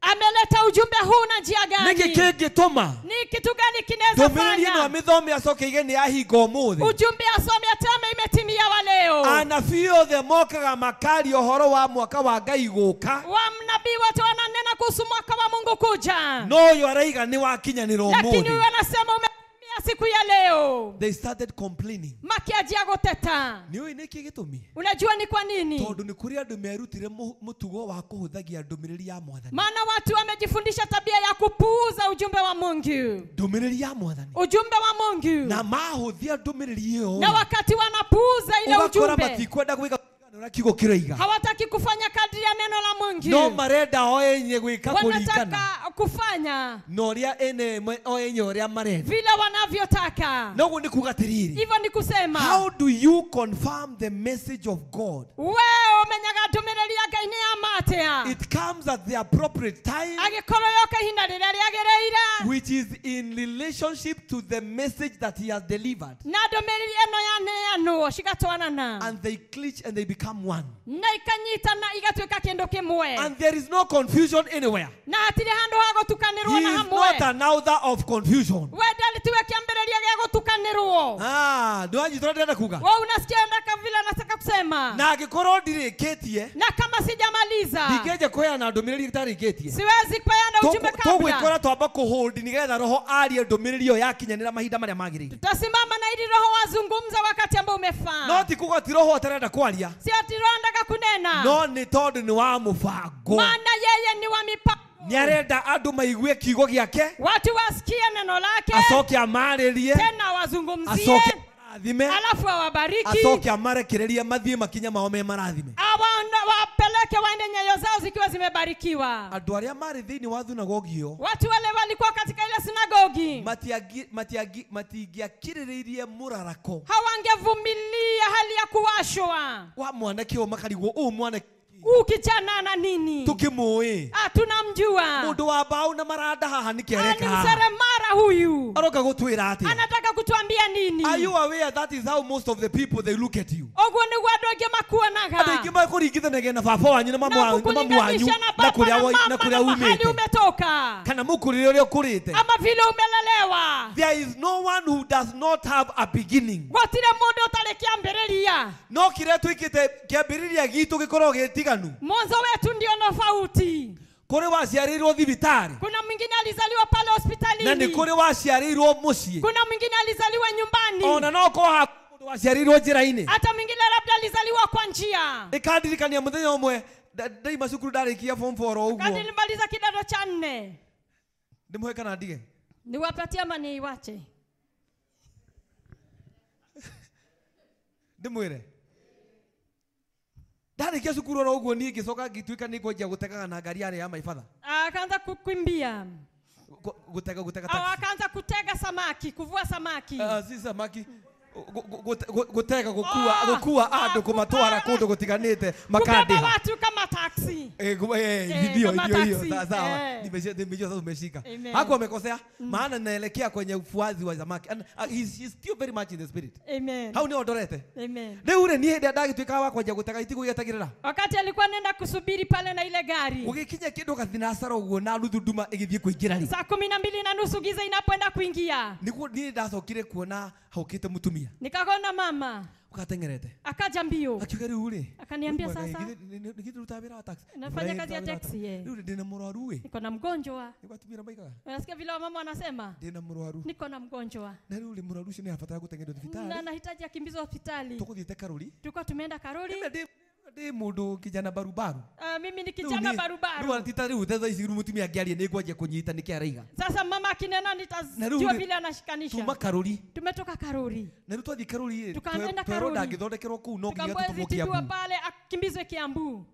ameleta ujumbe huu na njia gani? Nĩkĩ kĩngĩtũma Ni kitu gani kinaweza ndũmĩrĩri ĩno fanya amĩthome acoke ige nĩ yahinga ũmũthĩ? ujumbe asome atame imetimia wa leo? Anabii othe mokaga makaria ũhoro wa mwaka wa Ngai gũka, wa mnabii wote wananena kuhusu mwaka wa Mungu kuja, no ũyũ araiga nĩ wakinyanĩra lakini ũmũthĩ. huyu anasema umetimia siku ya leo. They started complaining. Makianjia gũteta. Nĩ ũĩ nĩkĩ gĩtũmi? Unajua ni kwa nini? Tondũ nĩ kũrĩ andũ merutire mũtugo wa kũhũthagia ndũmĩrĩri ya Mwathani. Maana watu wamejifundisha tabia ya kupuuza ujumbe wa Mungu. Ndũmĩrĩri ya Mwathani. Ujumbe wa Mungu. Na mahũthia ndũmĩrĩri ĩyo. Na wakati wanapuuza ile Ũgakora ujumbe, matikwenda gwĩka na kiugo kiroiga. Hawataki kufanya kadri ya neno la Mungu. No marenda o enye gwika kuringana. Wanataka kufanya na uria ene o enye uria marenda vile wanavyotaka. No guo ni kuga atiriri. Hivyo ni kusema, how do you confirm the message of God? Wewe umenyaga ndumiriri ya Ngai ni ya matia. It comes at the appropriate time, agikorwo yoka ihinda riria riagiriire, which is in relationship to the message that he has delivered. Na ndumiriri eno yaneanwo cigatwarana. And they clinch and they become one. Na ikanyitana igatuika kindu kimwe. And there is no confusion anywhere. Na hatiri handu ha gutukanirwo na He is hamwe. not an author of confusion. We ndari tiwe kiambiriria gia gutukanirwo. Ah, ndwanyitwo ndenda kuga. Wewe unasikia ndaka vile nataka kusema. Na angikorwo ndirikitie, na kama sijamaliza, ndingeje kuheana ndumiriri itarikitie. Siwezi kupeana ujumbe kabla. Tugwikora twamba kuhold nigetha roho arie ndumiriri iyo yakinyanira mahinda maria magiriire. Tutasimama na ili roho wazungumza wakati ambao umefaa. No ti kuga ti roho atarenda kwaria. Si ati roho anataka kunena. No ni tondu ni wa mubango. Maana yeye ni wa mipango. Niarenda andu maigue kiugo giake. Watu wasikie neno lake. Acoke amaririe. Tena wazungumzie. Acoke marathime. Alafu awabariki. Acoke amarekererie mathie makinya mao me marathime. Wapeleke waende nyayo zao zikiwa zimebarikiwa. Andu aria mari thiini wa thunagogi iyo, watu wale walikuwa katika ile sinagogi, matingiakiririirie murarako. Hawangevumilia hali ya kuwashwa wa mwanake uyu makarigwo uyu mwanake kijana na nini tukimui. Tunamjua mundu wa mbao na maranda haha niki areka. Ni mseremara huyu. Aroka gutwira atia? Anataka kutuambia nini? Are you aware that is how most of the people they look at you? Oguo niguo andu aingi makuonaga. Andu aingi makuringithanagia na baba wanyu na mama wanyu na kuria umite. Umetoka. Kana mukurire uria ukurite. Ama vile umelelewa. There is no one who does not have a beginning. Gutire mundu utari kiambiriria. No kiria twikite kiambiriria gitu gikorwo gitiga. Mwanzo wetu ndio tofauti. Kuri waciarirwo thibitari. Kuna mwingine alizaliwa pale hospitalini. Na ni kuri waciarirwo mucii. Kuna mwingine alizaliwa nyumbani. Ona no ko ha mundu waciarirwo njira-ini. Hata mwingine labda alizaliwa kwa njia. Ikandirikania muthenya umwe ndaima cukuru ndarikia form 4 o uguo. Kandi nilimaliza kidato cha 4. Ndimuhe kana ndige? Niwapatie ama niiwache? Ndimwire. Ndarikia cukuru oro uguo nie ngicoka ngituika ni ngwanjia gutegaga na ngari yaria ya my father. Akaanza kukimbia. Gutega taxi. Akaanza kutega samaki, kuvua samaki. Si samaki. Gutega gukua andu kumatwara kundu gutiganite makandiha. Kubeba watu kama taxi. Ndio hiyo sawa. Nimejua sasa umeshika. Hakuwa amekosea maana naelekea kwenye ufuazi wa samaki. And he's still very much in the spirit. Amen. Hau ni ondorete. Amen. Riu ri ni hindi ndagituika wa kwanja gutega itigo getagirira. Wakati alikuwa nenda kusubiri pale na ile gari. Ugikinya kindu gathinasara uguo na nuthu nduma igithie kuingira ri. Saa 12:30 giza inapoenda kuingia. Niguo ni ndacokire kuona haukite mutumia. Nikaona mama ukatengerete. Akaja mbio. Akiuga riu ri. Akaniambia sasa. Nikiruta wira wa taxi. Nafanya kazi ya taxi ye. Riu ndina murwaru wi. Niko na mgonjwa. Niko atumira maikaga. Unasikia vile mama wanasema? Ndina murwaru. Niko na mgonjwa. Na riu ri murwaru ucio ni abatara gutengerwo thibitari. Na anahitaji akimbizwe hospitali. Tukuthiete Karuri. Tulikuwa tumeenda Karuri. Ndi mundu kijana barubaru. Mimi ni kijana barubaru. Riu atita riu tha ici mutumia angiaria ni ngwanjia kunyita niki araiga. Sasa mama akinena nitajua vile anashikanisha. Tuma Karuri. Tumetoka Karuri. Na riu twathi Karuri tukaenda Karuri. Ndangithondekerwo kuu no nginya tutumwo Kiambu. Pale akimbizwe Kiambu.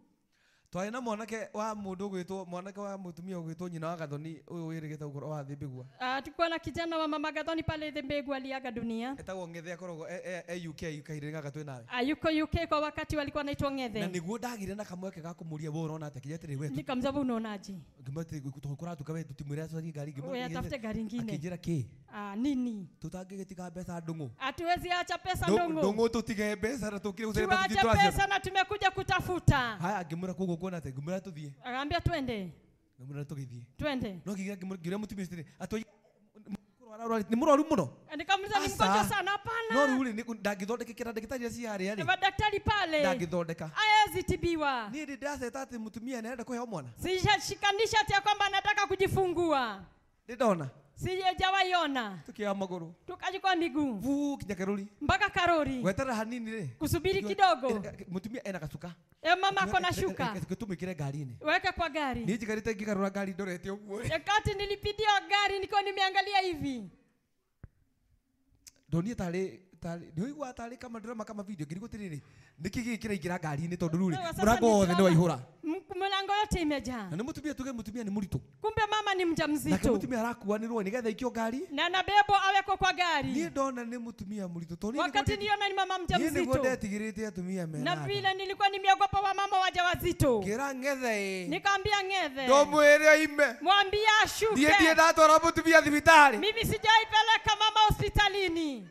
Twari na mwanake wa mundu gwitwo mwanake wa mutumia gwitwo nyina wa Gathoni uyu wirigite ugoro wa Thimbigua. Tulikuwa na kijana wa mama Gathoni pale Thimbigua aliaga dunia. Etagwo Ngethe akoragwo e UK kaire gaka twi nawe. Yuko UK kwa wakati walikuwa naitwa Ngethe. Na niguo ndagire na kamweke ga kumuria we urona atia kinya atiri we. Nikamzabu unaonaje? Ngimati kuratuka we tutimwire acarie ngari ngimwira. Atafute gari ingine. Akinjira ki? Nini? Tutangigitiga mbeca ndungu. Hatuwezi acha pesa ndungu. Ndungu tutige mbeca na tukire gucaria tuache pesa na tumekuja kutafuta. Haya ngimwira koguo kuona ate ngimwira tuthie. Akaambia twende. Ngimwira tugithie. Twende. No nginya ngiria mutumia atiri atoi ni murwaru muno. Nikamuuliza ni mgonjwa sana? Hapana. No riu ri ndangithondekekera ndagitari acio haria ri. Madaktari pale. Ndangithondeka. Haezi tibiwa. Ni ndi ndaceta ati mutumia anaenda kuheo mwana. Sishikanisha ati kwamba anataka kujifungua. Ndidona. Sijawaiona. Tukia maguru. Tukajikwa miguu. Vu kinya Karuri. Mpaka Karuri. Gwetera hanini ri. Kusubiri kidogo. Mutumia ena gasuka. Mama ako na shuka. Tumikire ngari-ini. Weka kwa gari. Ni njikarite ngigarura ngari ndorete uguo. Wakati nilipitia gari nilikuwa nimeangalia hivi. Ndonire Ndio tarĩ kama drama kama video ngirigwo tiriri niki giki kiraingira ngari-inĩ tondu rĩu mũrango wothe nĩ waihũra. Mlango yote imejaa. Na nĩ mũtumia tuge mũtumia nĩ mũritũ. Kumbe mama ni mjamzito. Nake mũtumia arakuanĩrwo nĩgetha aikio ngari. Na anabebwa awekwe kwa gari. Niĩ ndona nĩ mũtumia mũritũ tondu wakati niona ni mama mjamzito. Niĩ nĩguo ndetigĩrĩte atumia mena. Na vile nilikuwa nimeogopa wa mama wajawazito. Ngĩra Ng'ethe. Nikamwambia Ng'ethe. Ndũmwĩre oime. Mwambie ashuke. Niĩ ndatwara mũtumia thibitarĩ. Mimi sijaipeleka mama hospitalini.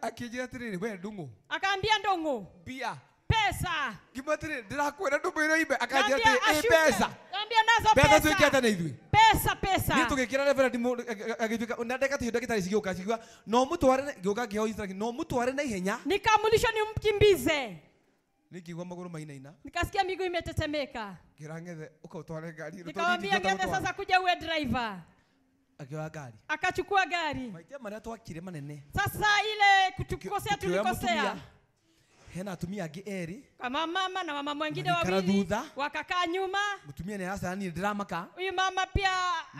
Akijira atiriri we Ndung'u. Akaambia Ndung'u. Mbia. Pesa. Ngima atiri ndirakwira ndũmwĩre oime. Akanjĩra atĩ ĩ pesa. Kaambia nazo pesa. Pesa twĩke atĩa na ithuĩ? Pesa pesa. Niĩ tũgĩkĩra reverend agĩtuĩka na ndagĩka tũhiũ ndagĩtarĩ cigĩũka cikiuga no mũtware ngĩũka ngĩheo instruction no mũtware na ihenya. Nikaamrishwa nimkimbize. Nikigua magũrũ mainaina. Nikasikia miguu imetetemeka. Ngĩra Ng'ethe ũka ũtware ngari. Nikamwambia Ng'ethe sasa kuja uwe driver. Akioya gari. Akachukua gari. Maitia maria twakire manene. Sasa ile kutukosea tulikosea. Hena atumia angĩ erĩ. Kama mama na mama mwingine wawili wakakaa nyuma. Mutumia nĩ aracaya niĩ ndĩramaka. Huyu mama pia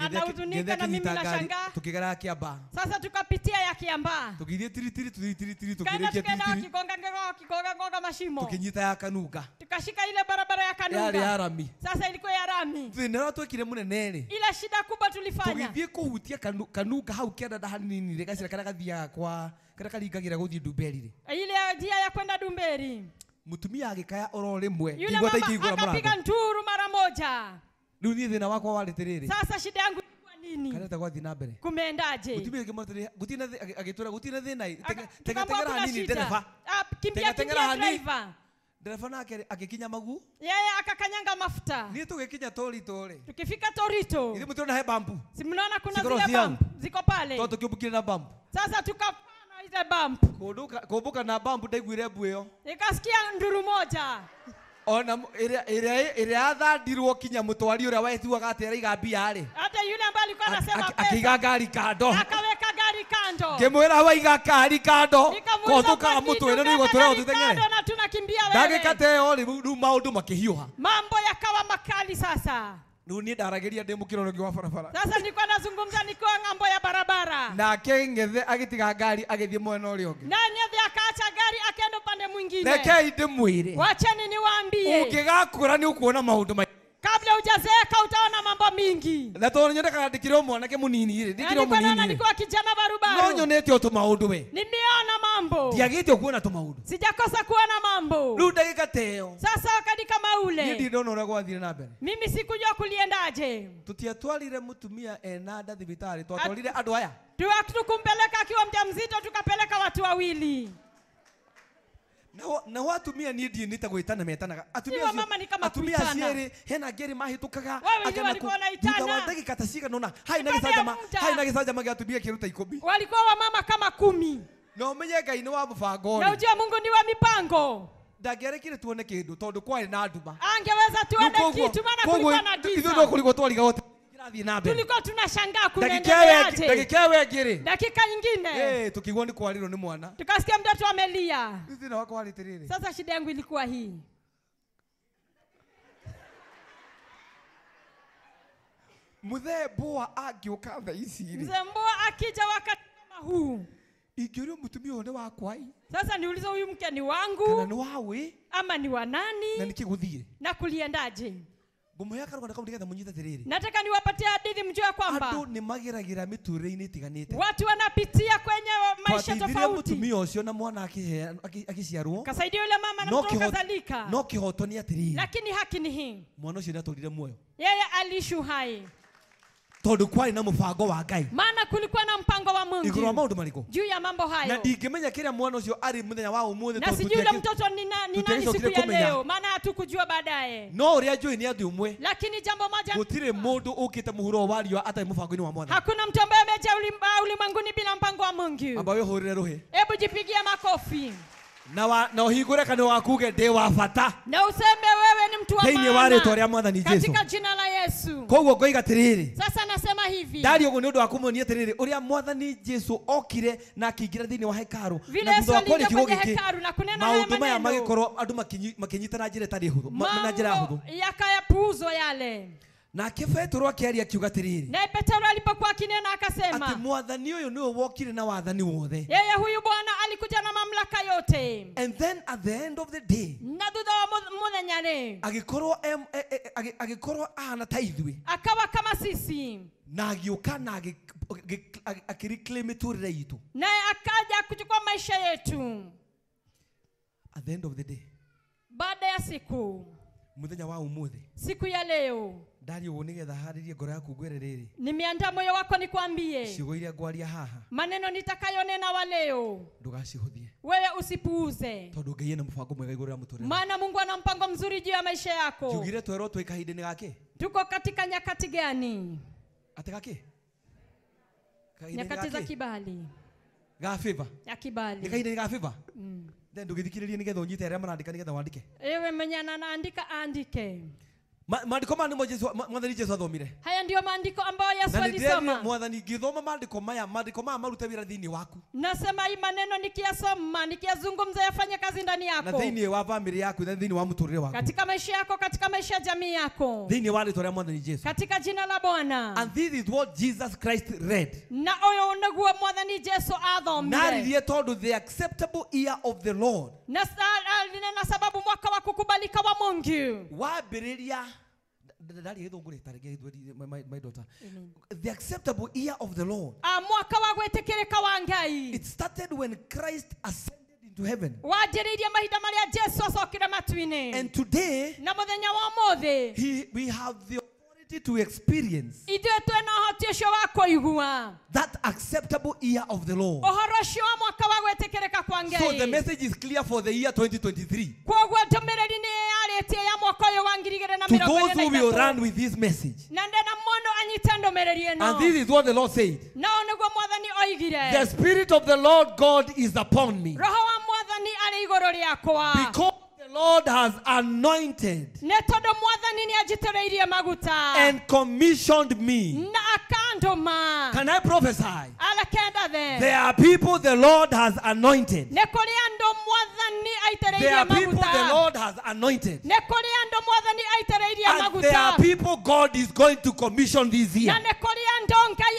anahuzunika na mimi nashangaa. Tukigera Kiambaa. Sasa tukapitia ya Kiambaa. Tugithie tiritiri tiritiri tukirikia tiritiri. Tukaenda kigonga mashimo. Tukinyita ya Kanunga. Tukashika ile barabara ya Kanunga. Yari ya rami. Sasa ilikuwa ya rami. Thĩna ũrĩa twekire mũnene rĩ. Ile shida kubwa tulifanya. Tugithie kũhutia Kanunga hau kĩanda hanini rĩ gacĩra karĩa gathiaga kwa karĩa karingagĩra gũthiĩ Ndumberi rĩ. Ile njia ya kwenda Ndumberi. Mutumia agĩkaya oro rĩmwe ngĩigua ta ingĩhingũra mũrango. Akapiga nduru mara moja. Rĩu niĩ thĩna wakwa warĩ atĩrĩrĩ. Sasa shida yangu ilikuwa nini? Kareta gwathiĩ na mbere. Kumeendaje? Mutumia akĩmwĩra gũtirĩ na agĩtwĩra gũtirĩ na thĩna teng'era hanini ndereba. Kimbia kimbia driver. Ndereba nake agĩkinya magu. Yeye akakanyanga mafuta. Niĩ tũgĩkinya Torito rĩ. Tukifika Torito. Ithuĩ mũtirona he bambu. Si mnaona kuna zile bambu ziko pale. Tondũ tũkĩũmbũkire na bambu. Sasa tuka ile bump. Kumbuka na bump ndaiguire mbu ĩyo. Nikasikia nduru moja. Ona ĩrĩa athandirwo kinya mũtwari ũrĩa wetuaga atĩ araiga mbia rĩ. Hata yule ambaye alikuwa anasema pesa. Akaiga ngari kando. Akaweka gari kando. Ngĩmwĩra waiga ngari kando. Kothũkaga mũtwe na nĩguo tũreo tũteng'ere. Kando na tunakimbia wewe. Ndagĩka ta ĩyo rĩ rĩu maũndũ makĩhiũha. Mambo yakawa makali sasa. Rĩu niĩ ndaragĩria ndĩ mũkĩro ũngĩ wa barabara. Sasa nilikuwa nazungumza nikiwa ng'ambo ya barabara. Nake Ng'ethe agĩtiga ngari agĩthiĩ mwena ũrĩa ũngĩ. Na Ng'ethe akaacha gari akaenda upande mwingine. Rekei ndĩmwĩre. Wacheni niwaambie. Ũngĩgakũra nĩ ũkuona maũndũ maingĩ. Kabla hujazeeka utaona mambo mingi. Na tondũ nyendekaga ndĩkĩrĩ o mwanake mũnini rĩ, ndĩkĩrĩ o mũnini rĩ. Nilikuwa kijana barubaru. No nyonete o tũmaũndũ we. Nimeona mambo. Ndiagĩte kuona tũmaũndũ. Sijakosa kuona mambo. Rĩu ndagĩka ta ĩyo. Sasa wakati kama ule. Niĩ ndirĩ ndona ũrĩa gwathire na mbere. Mimi sikujua kuliendaje. Tũtiatwarire mũtumia ena nda thibitarĩ, twatwarire andũ aya. Tukumpeleka akiwa mjamzito, tukapeleka watu wawili. Na atumia niĩ ndiĩ nĩ ta gwĩtana metanaga. Atumia acio erĩ hena angĩ erĩ mahĩtũkaga thutha wa ndagĩka ta cigana ũna harĩ na gĩcanjama gĩa atumia kĩruta 10. Walikuwa wamama kama 10. Na ũmenye Ngai nĩ wa mũbango. Na ujue Mungu ni wa mipango. Ndangĩarekire tuone kĩndũ tondũ kwarĩ na nduma. Angeweza tuone kitu maana kulikuwa na giza. Ithuĩ no kũrigwo twarigagwo Tulikuwa tunashangaa kunaendeleaje. Dakika ĩyo ĩngĩ rĩ. Dakika nyingine. Tukigua ni kwarĩrwo nĩ mwana. Tukasikia mtoto amelia. Thĩna wakwa warĩ atĩrĩrĩ. Sasa shida yangu ilikuwa hii. Mũthee Mboa angĩũka thaa ici rĩ. Mzee Mboa akija wakati kama huu. Ingĩũrio mũtumia ũyũ nĩ wakwa ĩ. Sasa niulize huyu mke ni wangu? Kana nĩ wawe? Ama ni wa nani? Na nĩkĩ gũthiĩ? Na kuliendaje? Ngũmũhe karũgano kau nĩgetha mũnyite atĩrĩrĩ. Nataka niwapatie hadithi mjue kwamba andũ nĩ mageragĩra mĩtũrĩre-inĩ ĩtiganĩte. Watu wanapitia kwenye maisha tofauti. Mũtumia ũcio na mwana akĩciarwo. Kasaidia yule mama na mtoto kazalika. No kĩhoto nĩ atĩrĩrĩ. Lakini haki ni hii. Mwana ũcio nĩatũrire muoyo. Yeye aliishi uhai. Tondũ kwarĩ na mũbango wa Ngai. Maana kulikuwa na mpango wa Mungu. Igũrũ wa maũndũ marĩkũ? Juu ya mambo hayo. Na ndingĩmenya kĩrĩa mwana ũcio arĩ mũthenya wa ũmũthĩ tondũ sijui yule mtoto ni nani siku ya leo, maana hatukujua baadaye. No ũrĩa njũĩ nĩ atĩ ũmwe. Lakini jambo moja, gũtirĩ mũndũ ũkĩte mũhuro wa riũa atarĩ mũbango-inĩ wa Mwathani. Hakuna mtu ambaye ameja ulimwenguni bila mpango wa Mungu. Amba wĩhũrĩre rũhĩ. Hebu jipigie makofi. Na ũhingũre kanua waku uge ndĩ wa bata. Na useme wewe ni mtu wa maana. Thĩinĩ wa rĩtwa rĩa Mwathani Jesu. Katika jina la Yesu. Koguo ngoiga atĩrĩrĩ. Sasa nasema hivi. Ndaria ũguo nĩ ũndũ wa kũmuonia atĩrĩrĩ ũrĩa Mwathani Jesu okire na akĩingĩra thĩinĩ wa hekarũ. Na thutha wa kũrĩa kiugo gĩkĩ maũndũ maya magĩkorwo andũ makĩnyita na njĩra ĩtarĩ hũthũ, na njĩra hũthũ. Yakayapuuzwa yale. Nake Petero akĩaria akiuga atĩrĩrĩ. Naye Petero alipokuwa akinena akasema, ati mwathani ũyũ nĩwe wokire na wathani wothe. Yeye huyu Bwana alikuja na mamlaka yote. And then at the end of the day, na thutha wa muthenya rĩ, agĩkorwo ahana ta ithuĩ, akawa kama sisi, na agĩũka na akĩreclaim mĩtũrĩre itũ, naye akaja kuchukua maisha yetu. At the end of the day, baada ya siku, muthenya wa umuthi, siku ya leo, ndari ũguo nĩgetha harĩrie ngoro yaku ngwĩre rĩrĩ, nimeandaa moyo wako nikwambie, ciugo iria ngwaria haha, maneno nitakayonena wa leo, ndũgacihũthie, wewe usipuuze, tondũ Ngai ena mũbango mwega igũrũ rĩa mũtũrĩre, maana Mungu ana mpango mzuri juu ya maisha yako. Njugire twerwo twĩ kahinda-inĩ gakĩ? Tuko katika nyakati gani? Atĩ gakĩ? Nyakati za kibali, ga favor, ya kibali. Nĩ kahinda-inĩ ga favor. Then ndũgĩthikĩrĩrie nĩgetha ũnyite arĩa marandĩka nĩgetha wandĩke. Ewe mwenye anaandika aandike. Maandiko maya nĩmo Jesu, mwathani Jesu athomire. Haya ndio maandiko ambayo Yesu alisoma. Mwathani ngĩthoma maandiko maya, maandiko maya marute wĩra thĩinĩ waku. Nasema hii maneno nikiyasoma, nikiyazungumza yafanye kazi ndani yako. Na thĩinĩ wa family yaku, na thĩinĩ wa mũtũrĩre waku. Katika maisha yako, katika maisha ya jamii yako. Thĩinĩ wa rĩtwa rĩa mwathani Jesu. Katika jina la Bwana. And this is what Jesus Christ read. Na ũyũ nĩguo mwathani Jesu athomire. Na aririe tondũ the acceptable year of the Lord. Na sababu mwaka wa kukubalika wa Mungu. Wambĩrĩria my daughter. The acceptable year of the Lord. Mwaka wa gwĩtĩkĩrĩka wa Ngai. It started when Christ ascended into heaven. Wanjĩrĩirie mahinda marĩa Jesu acokire matu-inĩ. And today, na mũthenya wa ũmũthĩ, we have the authority to experience ithuĩ twĩna ũhoti ũcio wa kũigua that acceptable year of the Lord. Ũhoro ũcio wa mwaka wa gwĩtĩkĩrĩka kwa Ngai. So the message is clear for the year 2023. Kwoguo ndũmĩrĩri nĩ yarĩtie ya mwaka ũyũ wa ngiri igĩrĩ na To mĩrongo those ĩrĩ na who will ithatũ. run with this message. Na ndenda mũndũ anyite ndũmĩrĩri ĩno. And this is what the Lord said. Na ũũ nĩguo mwathani oigire. The Spirit of the Lord God is upon me. Roho wa mwathani arĩ igũrũ rĩakwa. Because the Lord has anointed Nĩ tondũ mwathani nĩ anjitĩrĩirie maguta. and commissioned me. Na akandũma. Can I prophesy? Areke ndathe. There are people the Lord has anointed. Nĩ kũrĩ andũ mwathani aitĩrĩirie There are people maguta. the Lord has anointed. Nĩ kũrĩ andũ mwathani aitĩrĩirie And maguta. there are people God is going to commission this year. Na nĩ kũrĩ andũ Ngai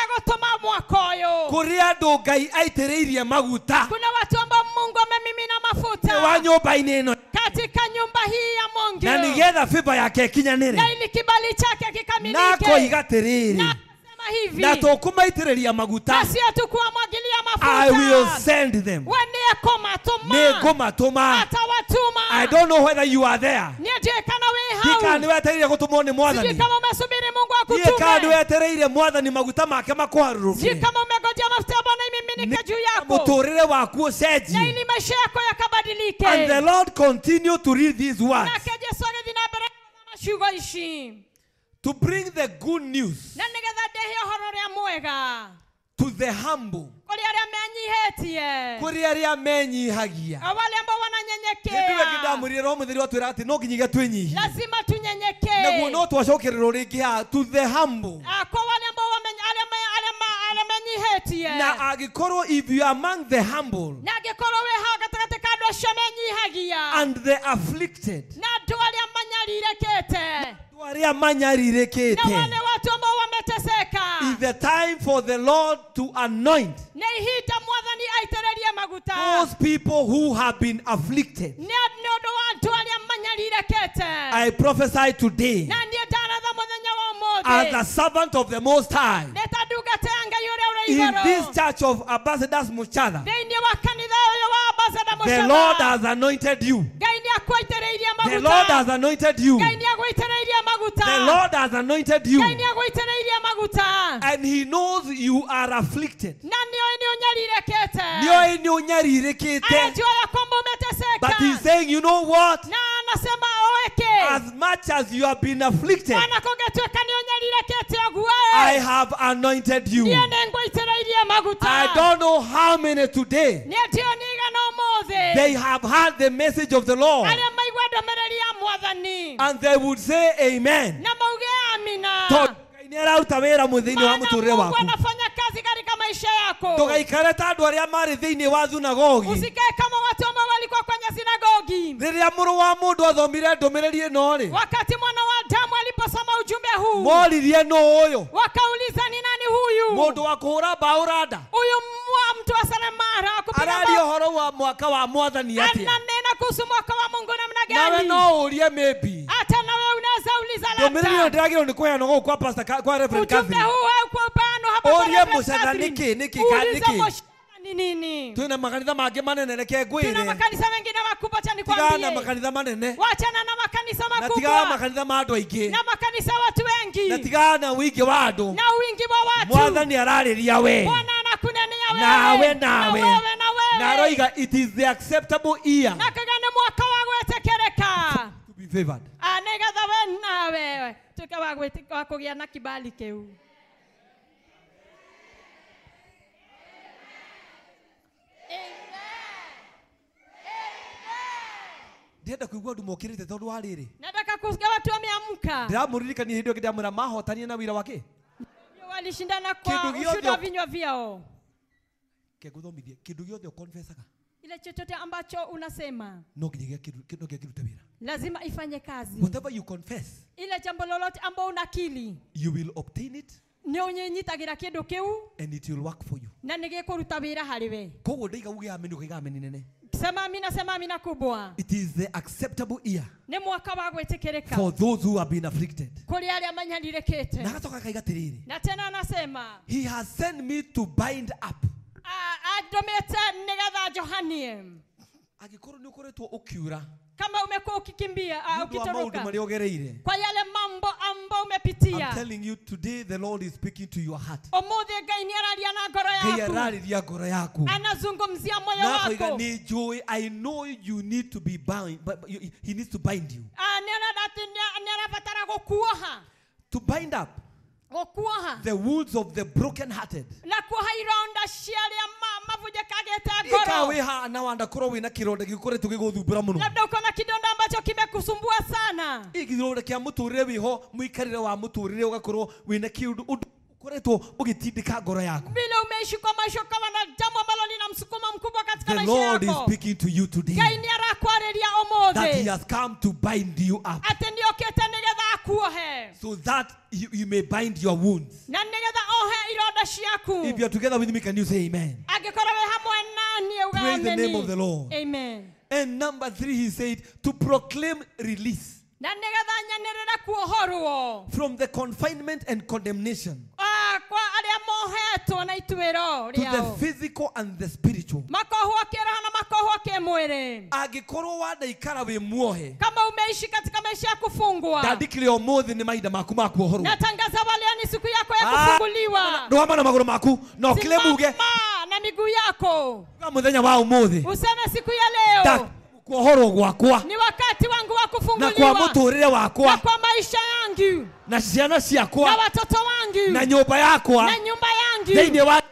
agũtũma mwaka ũyũ. Kũrĩ andũ Ngai aitĩrĩirie maguta. Kuna watu ambao Mungu amemimina mafuta. Wa nyũmba-inĩ ĩno. Katika nyumba hii ya Mungu. Na nĩgetha favor yake ĩkinyanĩre. Na ili kibali chake kikamilike. Na akoiga atĩrĩrĩ. Na akasema hivi. Na tũkũmaitĩrĩria maguta. Na sio tu kuwamwagilia mafuta. I will send them. We nĩekũmatũma. Nĩngũmatũma. Atawatuma. I don't know whether you are there. Niĩ ndiũĩ kana wĩ hau. Ndiũĩ kana nĩwetereire gũtũmwo nĩ mwathani. Sijui kama umesubiri Mungu Ndiũĩ kana akutume. nĩwetereire mwathani maguta make makũharũrũkie. Sijui kama umengojea mafuta ya Bwana imiminike juu yako. Mũtũrĩre waku ũcenjie. Na ili maisha yako yakabadilike. And the Lord continued to read these words. Nake Jesu agĩthiĩ na mbere gũthoma ciugo ici. To bring the good news Na nĩgetha ndehe ũhoro ũrĩa mwega. to the humble. Kũrĩ arĩa menyiihĩtie. Kũrĩ arĩa menyihagia. Wale ambao wananyenyekea. Hĩndĩ ĩyo ndamwĩrire Roho Mũtheru atwĩra atĩ no nginyagia twĩnyihie. Lazima tunyenyekee. Naguo no twacokererwo rĩngĩ haha, to the humble. Kwa wale ambao arĩa menyiihĩtie. Na angĩkorwo if you are among the humble Na angĩkorwo wĩ haha gatagatĩ ka andũ acio menyihagia. and the afflicted. Na andũ arĩa manyarirĩkĩte. Andũ arĩa manyarirĩkĩte. Na wale watu ambao wameteseka. Is the time for the Lord to anoint Nĩ ihinda mwathani aitĩrĩrie maguta. those people who have been afflicted. Nĩ ũndũ wa andũ arĩa manyarirĩkĩte. I prophesy today Na niĩ ndaratha mũthenya wa ũmũthĩ. as a servant of the Most High Nĩ ta ndungata ya Ngai ũrĩa ũrĩ in igũrũ. this church of Ambassadors Muchatha, Thĩinĩ wa kanitha ũyũ wa Ambassador the Muchatha. Lord has anointed you. Ngai nĩ akũitĩrĩirie The maguta. Lord has anointed you. Ngai nĩ agũitĩrĩirie maguta. The Lord has anointed you. Ngai nĩ agũitĩrĩirie maguta. And he knows you are afflicted. Na nĩoĩ nĩ ũnyarirĩkĩte. Nĩoĩ nĩ ũnyarirĩkĩte. Anajua ya kwamba umeteseka. But he's saying, you know what? Na anasema oeke. As much as you have been afflicted, Ona kũngĩtuĩka nĩ ũnyarirĩkĩte ũguo, I have anointed you. niĩ nĩngũitĩrĩirie maguta. I don't know how many today Niĩ ndiũĩ nĩ igana ũmũthĩ. they have heard the message of the Lord Arĩa maigua ndũmĩrĩri ya mwathani. and they would say amen. Na mauge amina. Tondũ Ngai nĩ araruta wĩra thĩinĩ wa Maana mũtũrĩre Mungu waku. anafanya kazi katika maisha yako. Ndũgaikare ta andũ arĩa marĩ thĩinĩ wa thunagogi. Usikae kama watu ambao walikuwa kwenye sinagogi. Rĩrĩa mũrũ wa mũndũ athomire ndũmĩrĩri ĩno rĩ, Wakati mwana wa Adamu aliposoma ujumbe huu. Moririe no ũyũ. Wakauliza ni nani huyu? Mũndũ wa kũhũra mbaũ randa. Huyu mtu wa seremala kupiga Araria bao. ũhoro wa mwaka wa mwathani atĩa? Ananena kuhusu mwaka wa Mungu namna Nawe gani? no ũrie maybe. Hata nawe unaweza uliza Ndũmĩrĩri ĩno labda. ndĩragĩrĩirwo nĩ kũheanwo gũkũ kwa pastor kwa Reverend Ujumbe Catherine. huu haukupeanwa hapa kwa Ũrie Reverend mũcatha Catherine. nĩkĩ, nĩkĩ, ka- Uliza nĩkĩ? mũcatha ni nini? Twĩna makanitha mangĩ manene reke Tuna ngwĩre. makanisa mengine makubwa, acha Tigana na nikwambie. makanitha manene. Wachana na makanisa Na tigana na makubwa. makanitha ma andũ aingĩ. Na makanisa watu wengi. Na tigana na ũingĩ wa andũ. Na wingi wa watu. Mwathani ararĩria we. Bwana anakunenea wewe. Nawe, nawe. Na wewe, na wewe. Na aroiga it is the acceptable year. Na kaga nĩ mwaka wa gwĩtĩkĩrĩka. To be favored. Nĩgetha we nawe tuĩke wa kũgĩa na kibali kĩu. Ndĩrenda kũigua andũ mokĩrĩte tondũ wa rĩrĩ. Nataka kusikia watu wameamka. Ndĩramũririkania hĩndĩ ĩyo ndĩramwĩra mahotania na wĩra wake. Walishindana kwa Kĩndũ gĩothe ushuhuda wa vinywa vyao. Kegũthomithie kĩndũ gĩothe ũkonfesaga. Ile chochote ambacho unasema No nginya kĩrute wĩra. lazima ifanye kazi. Whatever you confess, ile jambo lolote ambao unakili, you will obtain it. Nĩ ũnyitagira kĩndũ kĩu and it will work for you. Na nĩgĩkũruta wĩra harĩ we. Koguo ndaiga uge ameni ukaiga ameni nene. Sema amina, sema amina kubwa. It is the acceptable year Nĩ mwaka wa gwĩtĩkĩrĩka for those who have been afflicted. kũrĩ arĩa manyarirĩkĩte. Na agacoka akaiga atĩrĩrĩ, Na tena anasema, he has sent me to bind up. Andũmĩte nĩgetha njohanie. Angĩkorwo nĩ ũkoretwo ũkiura, Kama umekuwa ukikimbia, nĩ ũndũ wa maũndũ ukitoroka marĩa ũgereire, kwa yale mambo ambayo umepitia. I'm telling you today the Lord is speaking to your heart. Ũmũthĩ Ngai nĩ araria na ngoro Ngai yaku. ararĩria ngoro yaku. Anazungumzia moyo Na akoiga, wako. nĩ njũĩ, I know you need to be bound, but he needs to bind you. Nĩ arabatara gũkuoha. To bind up Gũkuoha. the wounds of the broken-hearted. Na kuoha ironda cia arĩa mavunjekagĩte Ika ngoro. wĩ haha na wandakorwo wĩna kĩronda gĩkoretwo gĩgũthumbũra mũno. Labda uko na kidonda ambacho kimekusumbua sana. Ĩ kĩronda kĩa mũtũrĩre wĩho, mũikarĩre wa mũtũrĩre ũgakorwo wĩna kĩũndũ ũndũ ũkoretwo ũgĩtindĩka ngoro yaku. Vile umeishi kwa maisha ukawa na jambo ambalo lina msukumo mkubwa katika The maisha Lord is yako. speaking to you today. Ngai nĩ arakwarĩria ũmũthĩ. That he has come to bind you up. Atĩ nĩokĩte nĩgetha akuohe. So that you may bind your wounds. Na nĩgetha ohe ironda ciaku. If you are together with me, can you say amen? Angĩkorwo wĩ hamwe na niĩ, uga Praise the name ameni. of the Lord. Amen. And number 3, he said, to proclaim release. Na nĩgetha nyanĩrĩre kuohorwo. From the confinement and condemnation. Kwa arĩa mohetwo na ituĩro To the rĩao. physical and the spiritual. Makohwo kĩroho na makohwo kĩmwĩrĩ. Angĩkorwo wandaikara wĩ muohe. Kama umeishi katika maisha ya kufungwa. Ndandĩkire ũmũthĩ nĩ mahinda maku ma kuohorwo. Natangaza waleo ni siku yako ya kufunguliwa. Rũgama na magũrũ maku na ũkire muge. Simama na miguu yako. Uga mũthenya wa ũmũthĩ. Useme siku ya leo. Kuohorwo gwakwa. Ni wakati wangu wa Na kwa kufunguliwa. mũtũrĩre wakwa. Na kwa maisha yangu. Na ciana ciakwa. Na watoto wangu. Na nyũmba yakwa. Na nyumba yangu. Thĩinĩ wa Yesu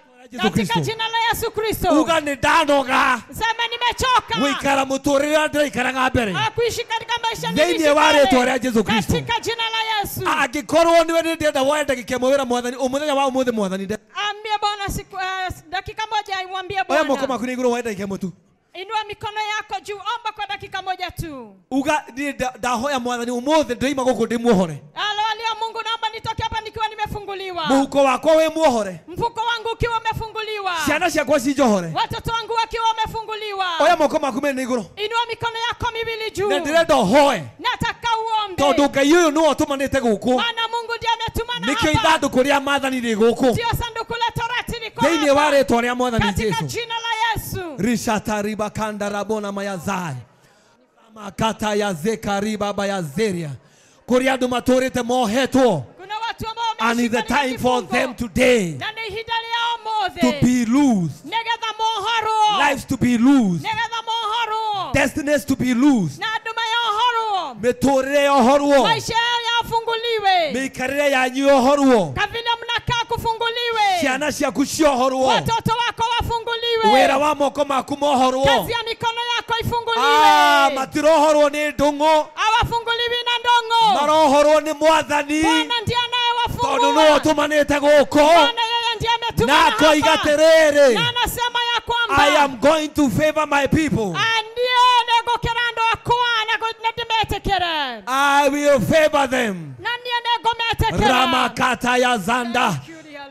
Katika Kristo. jina la Yesu Kristo. Uga nĩ ndanoga. Sema nimechoka. Gũikara mũtũrĩre ũrĩa ndĩraikaraga mbere. Kuishi katika maisha Thĩinĩ niliishi wa mbere. rĩtwa rĩa Yesu Kristo. Katika jina la Yesu. Angĩkorwo nĩwe nĩ ndĩrenda woe ndagĩka ĩmwe wĩra Mwathani, mũthenya wa ũmũthĩ Mwathani Ambie Bwana siku, dakika moja imwambie Oya moko Bwana. maku na igũrũ woe ndagĩka ĩmwe tu. Inua mikono yako juu, omba kwa dakika moja tu. Uga ndahoya Mwathani ũmũthĩ ndĩima gũkũ ndĩ muohore. Alolia Mungu, naomba nitoke hapa nikiwa nimefunguliwa. Mũhuko wakwa wĩ muohore. Mfuko wangu ukiwa umefunguliwa. Ciana ciakwa cinjohore. Watoto wangu wakiwa wamefunguliwa. Oya moko maku merĩ na igũrũ. Inua mikono yako miwili juu. Na ndĩrenda ũhoe. Nataka uombe. Tondũ Ngai ũyũ nĩwe ũtũmanĩte gũkũ. Maana Mungu ndiye ametumana Nĩkĩo hapa. ithandũkũ rĩa Maathani rĩ gũkũ. Ndio sanduku la Torati liko Thĩinĩ wa hapa. rĩtwa rĩa Mwathani Katika Jesũ. jina la Yesu. Rishata riba kanda rabona mayazai. Makata ya zekari baba ya zeria. Kũrĩ andũ matũrĩte mohetwo. Kuna watu ambao And it's the wameishi katika time for kifungo. them today Na nĩ ihinda rĩa ũmũthĩ. to be loose. Nĩgetha mohorwo. Lives to be loose. Nĩgetha mohorwo. Destinies to be loose. Na andũ mayohorwo. Mĩtũrĩre yohorwo. Maisha yao yafunguliwe. Mĩikarĩre yanyu yohorwo. Kavile mnakaa kufunguliwe. Ciana ciaku ciohorwo. Watoto wako wafunguliwe. Wĩra wa moko maku mohorwo. Kazi ya mikono yako ifunguliwe. Matirohorwo nĩ ndũng'ũ. Hawafunguliwi na ndongo. Marohorwo nĩ Mwathani. Bwana ndiye anayewafungua. Tondũ nĩwe ũtũmanĩte gũkũ. Bwana yeye ndiye ametumana Na hapa. akoiga atĩrĩrĩ, Na anasema ya kwamba I am going to favor my people. Ndiye nĩngũkĩra andũ akwa na nĩndĩmetĩkĩre. I will favor them. Na niĩ nĩngũmetĩkĩra. Ramakata ya zanda.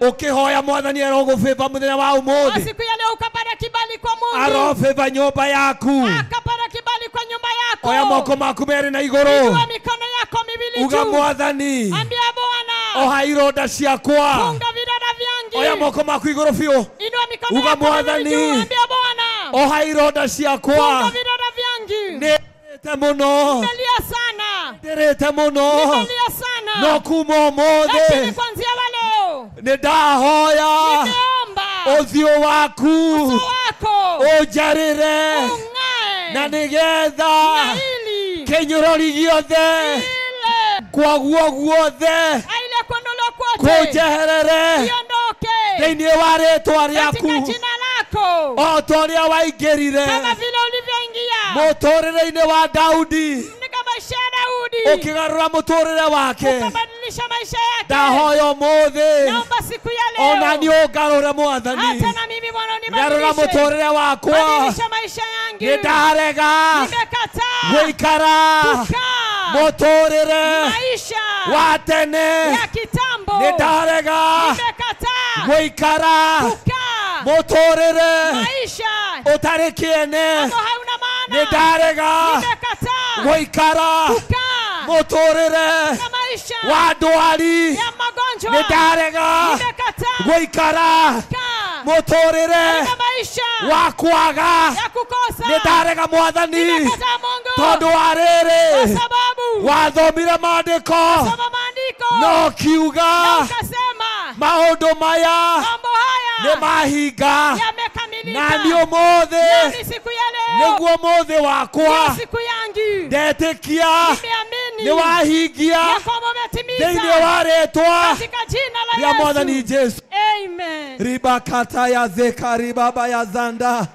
Ukihoya mwathani arogufĩva mũthenya wa ũmũthĩ. Siku ya leo ukapata kibali kwa Mungu. Arofĩva nyũmba yaku. Akapata kibali kwa nyumba yako. Oya moko maku merĩ na igũrũ. Inua mikono yako miwili juu. Uga mwathani. Ambia Bwana. Oha ironda ciakwa. Funga vidonda vyangu. Oya moko maku igũrũ biũ. Inua mikono Uga yako miwili juu. mwathani. Ambia Bwana. Oha ironda ciakwa. Funga vidonda vyangu. Nĩndĩrĩte mũno. Nimelia sana. Nĩndĩrĩte mũno. Nimelia sana. No kuma ũmũthĩ. Lakini kuanzia wa leo. Nĩndahoya. Nimeomba. Ũthiũ waku. Uso wako. Ũnjarĩre. Ung'ae. Na nĩgetha. Na ili. Kĩnyũrũri gĩothe. Ile. Kwaguo guothe. Ile kuondolewa kwote. Kũnjeherere. Iondoke. Thĩinĩ wa rĩtwa Katika rĩaku. jina lako. O ta ũrĩa waingĩrire. Kama vile ulivyoingia. Mũtũrĩre-inĩ wa Daudi. Katika maisha ya Daudi. Ũkĩgarũra mũtũrĩre wake. Ukabadilisha maisha yake. Ndahoya ũmũthĩ. Naomba siku ya leo. Ona niĩ ũngarũre mwathani. Hata na mimi Bwana Garũra unibadilishe. mũtũrĩre wakwa. Badilisha maisha yangu. Nĩndarega. Nimekataa. Gũikara. Kukaa. Mũtũrĩre. Maisha. Wa tene. Ya kitambo. Nĩndarega. Nimekataa. Gũikara. Kukaa. Mũtũrĩre. Maisha. Ũtarĩ kĩene. Ambao hauna maana. Nĩndarega. Nimekataa. Gũikara. Kukaa. Mũtũrĩre. Na maisha. Wa ndwari. Ya magonjwa. Nĩndarega. Nimekataa. Gũikara. Kukaa. Mũtũrĩre. Na maisha. Wa kwaga. Ya kukosa. Nĩndarega mwathani. Nimekataa Mungu. Tondũ wa rĩrĩ. Kwa sababu. Wathomire maandĩko. Soma maandiko. No kiuga. Na ukasema. Maũndũ maya. Mambo haya. Nĩ mahinga. Yamekamilika. Na niĩ ũmũthĩ. Nami siku ya leo. Nĩguo ũmũthĩ wakwa. Ndio siku yangu. Ndetĩkia. Nimeamini. Nĩ wahingia. Ya kwamba umetimiza. Thĩinĩ wa rĩtwa. Katika jina la Rĩa Yesu. mwathani Jesu. Amen. Ribakata ya zeka ribaba ya zanda.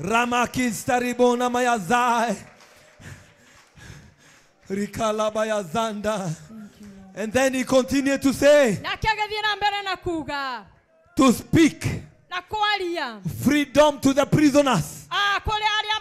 Ramakista ribona mayazai. Rikalaba ya zanda. And then he continued to say, Na akĩagĩthiĩ na mbere na kuga. to speak Na kwaria. freedom to the prisoners. Kũrĩ arĩa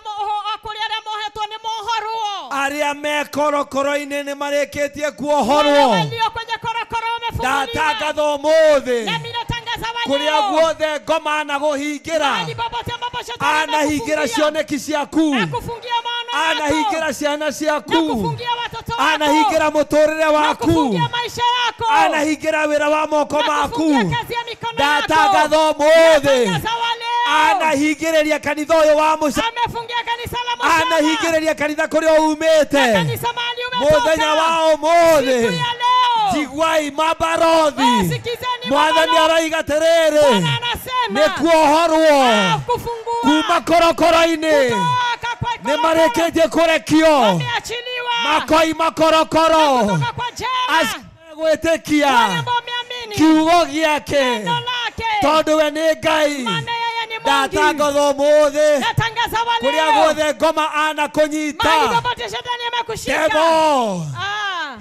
kũrĩ arĩa mohetwo nĩ mohorwo. Arĩa me korokoro-inĩ nĩ marĩkĩtie Wale kuohorwo. walio kwenye korokoro wamefunguliwa. Ndatangatha ũmũthĩ. Nami natangaza wa Kũrĩa leo. guothe ngoma anagũhingĩra. Mahali popote ambapo shetani Anahingĩra amekufungia. cioneki ciaku. Akufungia maono yako. Anahingĩra ciana Na ciaku. kufungia watoto wako. Anahingĩra mũtũrĩre Na waku. kufungia maisha yako. Anahingĩra wĩra wa moko Na maku. kufungia kazi ya mikono yako. Ndatangatha ũmũthĩ. Natangaza wa leo. Anahingĩrĩria kanitha ũyũ wa Mũca. Amefungia kanisa la Mũcana. Anahingĩrĩria kanitha kũrĩa umĩte. Kanisa mahali umetoka. Mũthenya wa ũmũthĩ. Siku ya leo. Jiguai mabarothi. Sikizeni Mwathani mabalozi. araiga atĩrĩrĩ. Bwana anasema. Nĩ kuohorwo. Kufungua. Kuma korokoro-inĩ. Kutoka kwa Nĩ korokoro. marĩkĩtie kũrekio. Wameachiliwa. Makoima korokoro. Kutoka kwa jela. Acio gwĩtĩkia Wale ambao wameamini. kiugo gĩake. Neno lake. Tondũ we nĩ Ngai. Maana yeye ni Mungu. Ndatangatha ũmũthĩ. Natangaza wa Kũrĩa leo. guothe ngoma anakũnyita. Mahali popote shetani amekushika. Devil.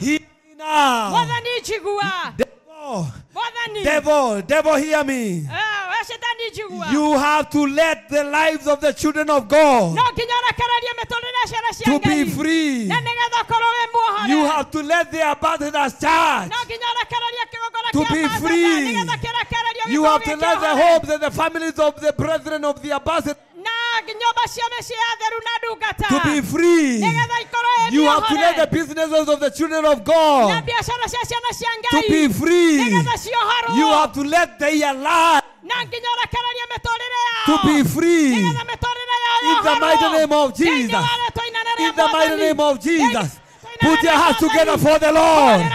Hear me now. Mwathani jigua. Devil. Mwathani. Devil, devil, hear me. We shetani jigua. You have to let the lives of the children of God No nginya ũrekererie mĩtũrĩre ya ciana cia to be Ngai. free. Na nĩgetha ũkorwo wĩ muohore. You have to let the ambassadors charge. No nginya ũrekererie kĩgongona To kĩa be ambassador, free. nĩgetha kĩrekererio You gĩkorwo have to gĩ let the kĩohore. homes and the families of the brethren of the ambassador Na nyũmba cia mĩciĩ ya atheru na ndungata. to be free. Nĩgetha ikorwo ĩ You have to let mĩohore. the businesses of the children of Na God biacara cia ciana cia to Ngai. be free. Nĩgetha ciohorwo. You have to let their lives Na nginya ũrekererie mĩtũrĩre yao. to be free. Nĩgetha mĩtũrĩre yao In the mighty yohorwo. name of Thĩinĩ Jesus. wa rĩĩtwa inene rĩa In the mighty Mwathani. name of Jesus. Thĩinĩ wa Put your rĩĩtwa hands together Mwathani. for the Lord.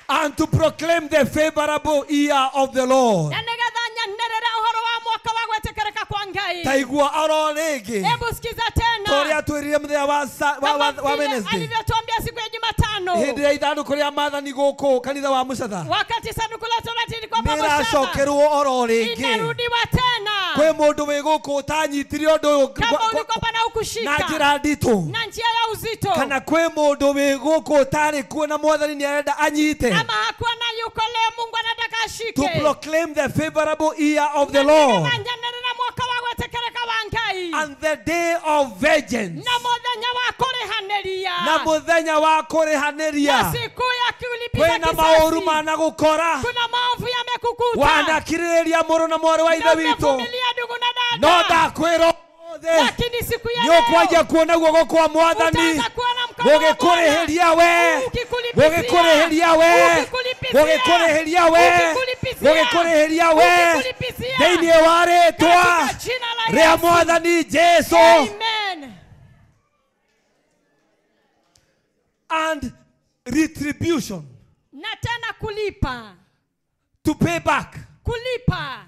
And to proclaim the favorable year of the Lord. Na nĩgetha nyanĩrĩre ũhoro wa mwaka wa gwĩtĩkĩrĩka kwa Ngai. Taigua oro rĩngĩ. Hebu sikiza tena. Torĩa twĩrire mũthenya Kama wa vile Wednesday. alivyotuambia siku ya Jumatano. Hĩndĩ ya ithandũkũ rĩa maathani gũkũ kanitha wa Mũcatha. Wakati sanduku la Torati lilikuwa hapa Mũcatha. Nĩracokerwo oro rĩngĩ. Inarudiwa tena. Kwĩ mũndũ wĩ gũkũ ũtanyitire ũndũ ũyũ Kama ulikuwa pana hukushika. na njĩra nditũ. Na njia ya uzito. Kana kwĩ mũndũ wĩ gũkũ ũtarĩ kuo na mwathani nĩarenda anyite. Ama hakuwa na yuko leo Mungu anataka ashike. To proclaim the favorable year of the Lord. Na nĩgetha nyanĩrĩre mwaka wa gwĩtĩkĩrĩka wa Ngai. And the day of vengeance. Na muthenya wa kurihaneria. Na muthenya wa kurihaneria. Na siku ya kulipiza Kwina kisasi. Maũru managũkora. Kuna maovu yamekukuta. Wanakirĩrĩria mũrũ na mwarĩ wa Na ithe witũ. umevumilia ndugu na dada. No ndakwĩra ũmũthĩ. Lakini siku ya leo Nĩũkwanjia kuona guoko kwa Mwathani utaanza kuona mkono wa Bwana gũgĩkũrĩhĩria we. ukikulipizia. Gũgĩkũrĩhĩria we. Ukikulipizia. Gũgĩkũrĩhĩria we. Ukikulipizia. Gũgĩkũrĩhĩria we. Ukikulipizia. Thĩinĩ wa rĩtwa Katika jina la rĩa Yesu. Mwathani Jesu. Amen. And retribution. Na tena kulipa. To pay back. Kulipa.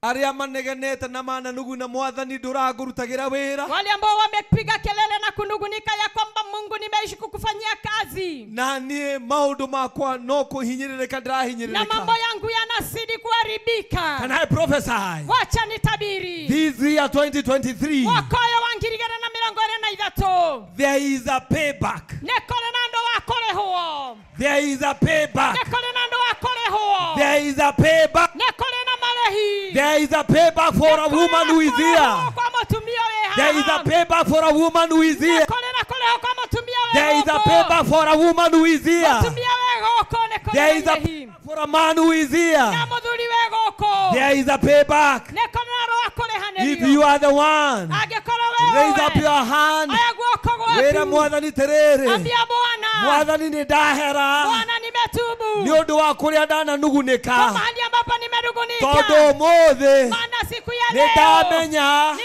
Arĩa manegenete na mananuguna Mwathani ndũrangũrutagĩra wĩra. Wale ambao wamepiga kelele na kunugunika ya kwamba Mungu nimeishi kukufanyia kazi. Na niĩ maũndũ makwa no kũhinyĩrĩrĩka ndĩrahinyĩrĩrĩka. Na mambo yangu yanazidi kuharibika. Can I prophesy? Wacha nitabiri. This year 2023. Mwaka ũyũ wa 2023. There is a payback. Nĩ kũrĩ na ũndũ wa kũrĩhwo. There is a payback. Nĩ kũrĩ na ũndũ wa kũrĩhwo. There is a payback. Nĩ kũrĩ na marĩhi. There is a payback for a woman who is here. There is a payback for a woman who is here. There is a payback for a woman who is here. There is a payback for a man who is here. There is a payback. If you are the one, raise up your hand. Wĩra Mwathani terere. Mwathani nĩ ndahera. Nĩ ũndũ wa kũrĩa ndananugunĩka. Tondũ ũmũthĩ nĩ ndamenya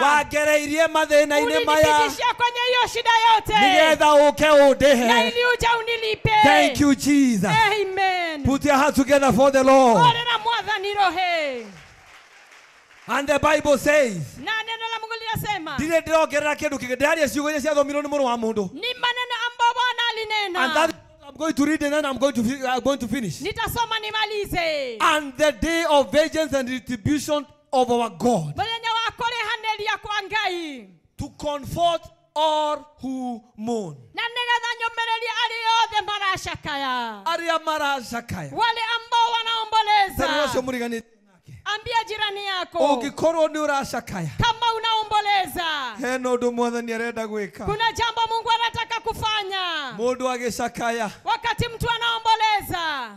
wangereirie mathĩna-inĩ maya nĩgetha ũke ũndĩhe. Thank you, Jesus. Amen. Put your hands together for the Lord. And the Bible says, na neno la Mungu linasema, ndirĩ ndĩrongerera kĩndũ kĩngĩ, ndĩraria ciugo iria ciathomirwo nĩ mũrũ wa mũndũ. Ni maneno ambayo Bwana alinena. And that I'm going to read and then I'm going to finish. Nitasoma nimalize. And the day of vengeance and retribution of our God. Muthenya wa kũrĩhanĩria kwa Ngai. To comfort all who mourn. Na nĩgetha nyũmĩrĩrie arĩa othe maracakaya. Arĩa maracakaya. Wale ambao wanaomboleza. Tondũ ũcio mũriganĩtie nake. Ambia jirani yako. Ũngĩkorwo nĩ ũracakaya. Kama unaomboleza. Hena ũndũ Mwathani arenda gwĩka. Kuna jambo Mungu anataka kufanya. Mũndũ agĩcakaya. Wakati mtu anaomboleza.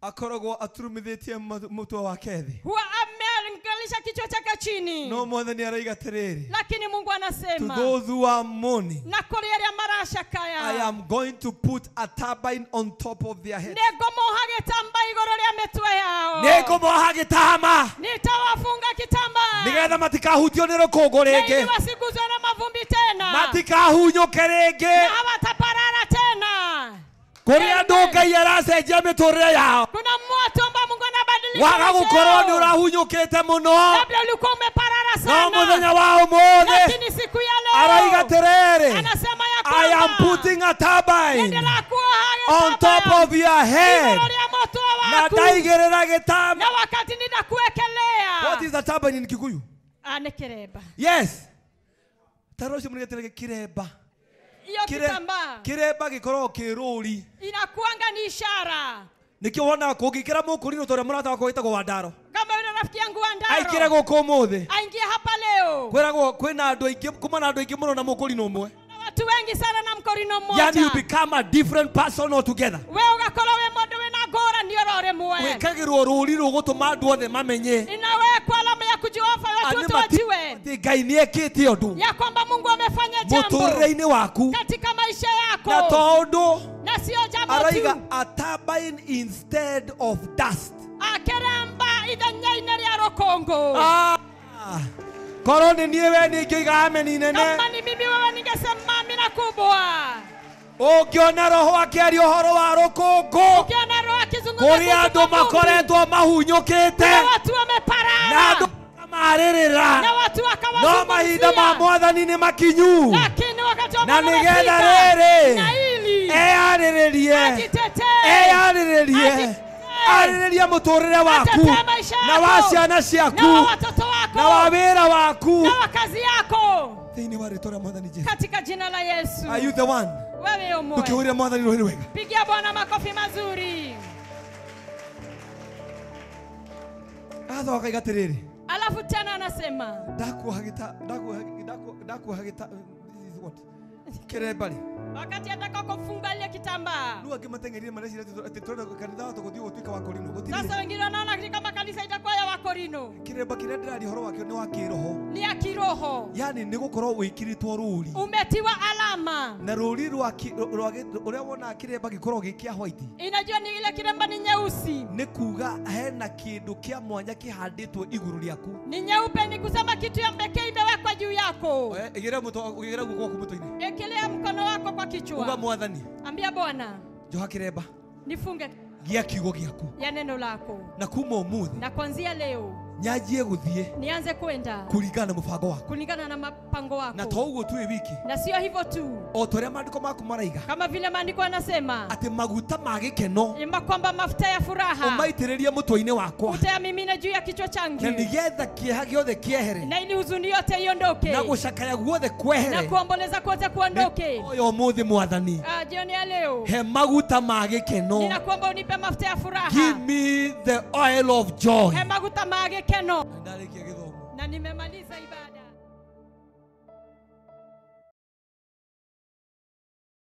Akoragwo aturumithĩtie mũtwe wake thĩ. Huwa ameangalisha kichwa chake chini. No Mwathani araiga atĩrĩrĩ. Lakini Mungu anasema. To those who are mourning. Na kũrĩ arĩa maracakaya. I am going to put a turbine on top of their head. Nĩngũmoha gĩtambaa igũrũ rĩa mĩtwe yao. Nĩngũmoha gĩtama. Nitawafunga kitambaa. Nĩgetha matikahutio nĩ rũkũngũ rĩngĩ. Ili wasiguzwe na mavumbi tena. Matikahunyũke rĩngĩ. Na hawataparara tena. Kũrĩ andũ Ngai aracenjia mĩtũrĩre yao. Kuna watu ambao Mungu anabadilisha. Waga gũkorwo nĩ ũrahunyũkĩte mũno. Labda ulikuwa umeparara sana. No mũthenya wa ũmũthĩ. Lakini siku ya leo. Araiga atĩrĩrĩ. Anasema ya kwamba. I am putting a turbine on top of your head. Na ndaigĩrĩra gĩtama. Na wakati nitakuwekelea. What is a turbine in Kikuyu? Nĩ kĩremba. Yes. Taro ũcio mũrĩgetere kĩremba. Iyo kitambaa. Kiremba gĩkoragwo kĩ rũri. Inakuanga ni ishara. Nĩkĩo wonaga kũngĩkĩra mũkũrinũ ta ũrĩa mũrata wakwa wĩtagwo Wandaro. Kama yule rafiki yangu Wandaro. Aikĩre gũkũ ũmũthĩ. Aingie hapa leo. Kwĩragwo kwĩna andũ aingĩ, kuma na andũ aingĩ mũno na mũkũrinũ ũmwe. Na watu wengi sana na mkorino mmoja. Yani you become a different person altogether. Wewe ugakorwo we mũndũ wĩna ngũrani oro rĩmwe. Wĩkagĩrwo rũri rũgũtũma andũ othe mamenye. Inawekwa alama ya kujiwafa watu wote wajue. Atĩ Ngai nĩekĩte ũndũ. Ya kwamba Mungu amefanya jambo. Mũtũrĩre-inĩ waku. Katika maisha yako. Na tondũ na sio jambo tu. Araiga a turbine instead of dust. Akeremba ithenya-inĩ rĩa rũkũngũ. Korwo nĩ niĩ we nĩingĩiga ameni nene. Kama ni mimi wewe ningesema amina kubwa. Ũngĩona roho akĩaria ũhoro wa rũkũngũ. Ukiona roho akizungumza Kũrĩ andũ makoretwo mahunyũkĩte. Kuna watu wameparara. Na andũ makamarĩrĩra. Na watu wakawazungumzia. No mahinda ma Mwathani nĩ makinyu. Lakini wakati wa Na Bwana nĩgetha umefika. rĩrĩ. Na ili. Eyarĩrĩrie. Ajitetee. Eyarĩrĩrie. Ajitetee. Arĩrĩria mũtũrĩre waku. Atetee maisha Na wa yako. ciana ciaku. Na wa watoto wako. Na wa wĩra waku. Na wa kazi yako. Thĩinĩ wa rĩtwa rĩa Mwathani Jesu. Katika jina la Yesu. Are you the one? Wewe umwe. Tukihurira Mwathani rũhĩ rwega. Pigia Bwana makofi mazuri. Athoka akaiga atĩrĩrĩ. Alafu tena anasema ndakuoha this is what kiremba. Wakati ataka kufunga ile kitambaa. Sasa wengine wanaona kama kanisa itakuwa ya Wakorino. Kiremba kiria ndiraria horo wakio ni wa kiroho. Ni ya kiroho. Yani ni gukorwo wikiritwo ruri. Umetiwa alama. Na ruri rwa uria wona kiremba gikorwo gi kia white. Inajua ni ile kiremba ni nyeusi. Ni kuga hena kindu kia mwanya kihanditwo iguru riaku. Ni nyeupe, ni kusema kitu ya pekee imewekwa juu yako. Igera muto igera guoko kwaku muto-ini. Ekelea mkono wako kwa kichwa. Uga mwathani. Ambia Bwana. Njoha kiremba. Nifunge gia kiugo giaku. Ya neno lako. Na kuma umuthi. Na kuanzia leo. Nyanjie guthie. Nianze kwenda. Kulingana na mbango wako. Kulingana na mpango wako. Na to uguo tu wiki. Na sio hivyo tu. O toria maandiko maku maraiga. Kama vile maandiko yanasema. Ati maguta ma gikeno. Ima kwamba mafuta ya furaha. Umaitiririe mutwe-ini wakwa. Utayamimina juu ya kichwa changu. Na nigetha kieha giothe kiehere. Na ili huzuni yote iondoke. Na gucakaya guothe kwehere. Na kuomboleza kote kuondoke. Oyo umuthi mwathani. Jioni ya leo. He maguta ma gikeno. Ninakuomba unipe mafuta ya furaha. Give me the oil of joy. He maguta ma gikeno. Ndarikia githomo. Na nimemaliza.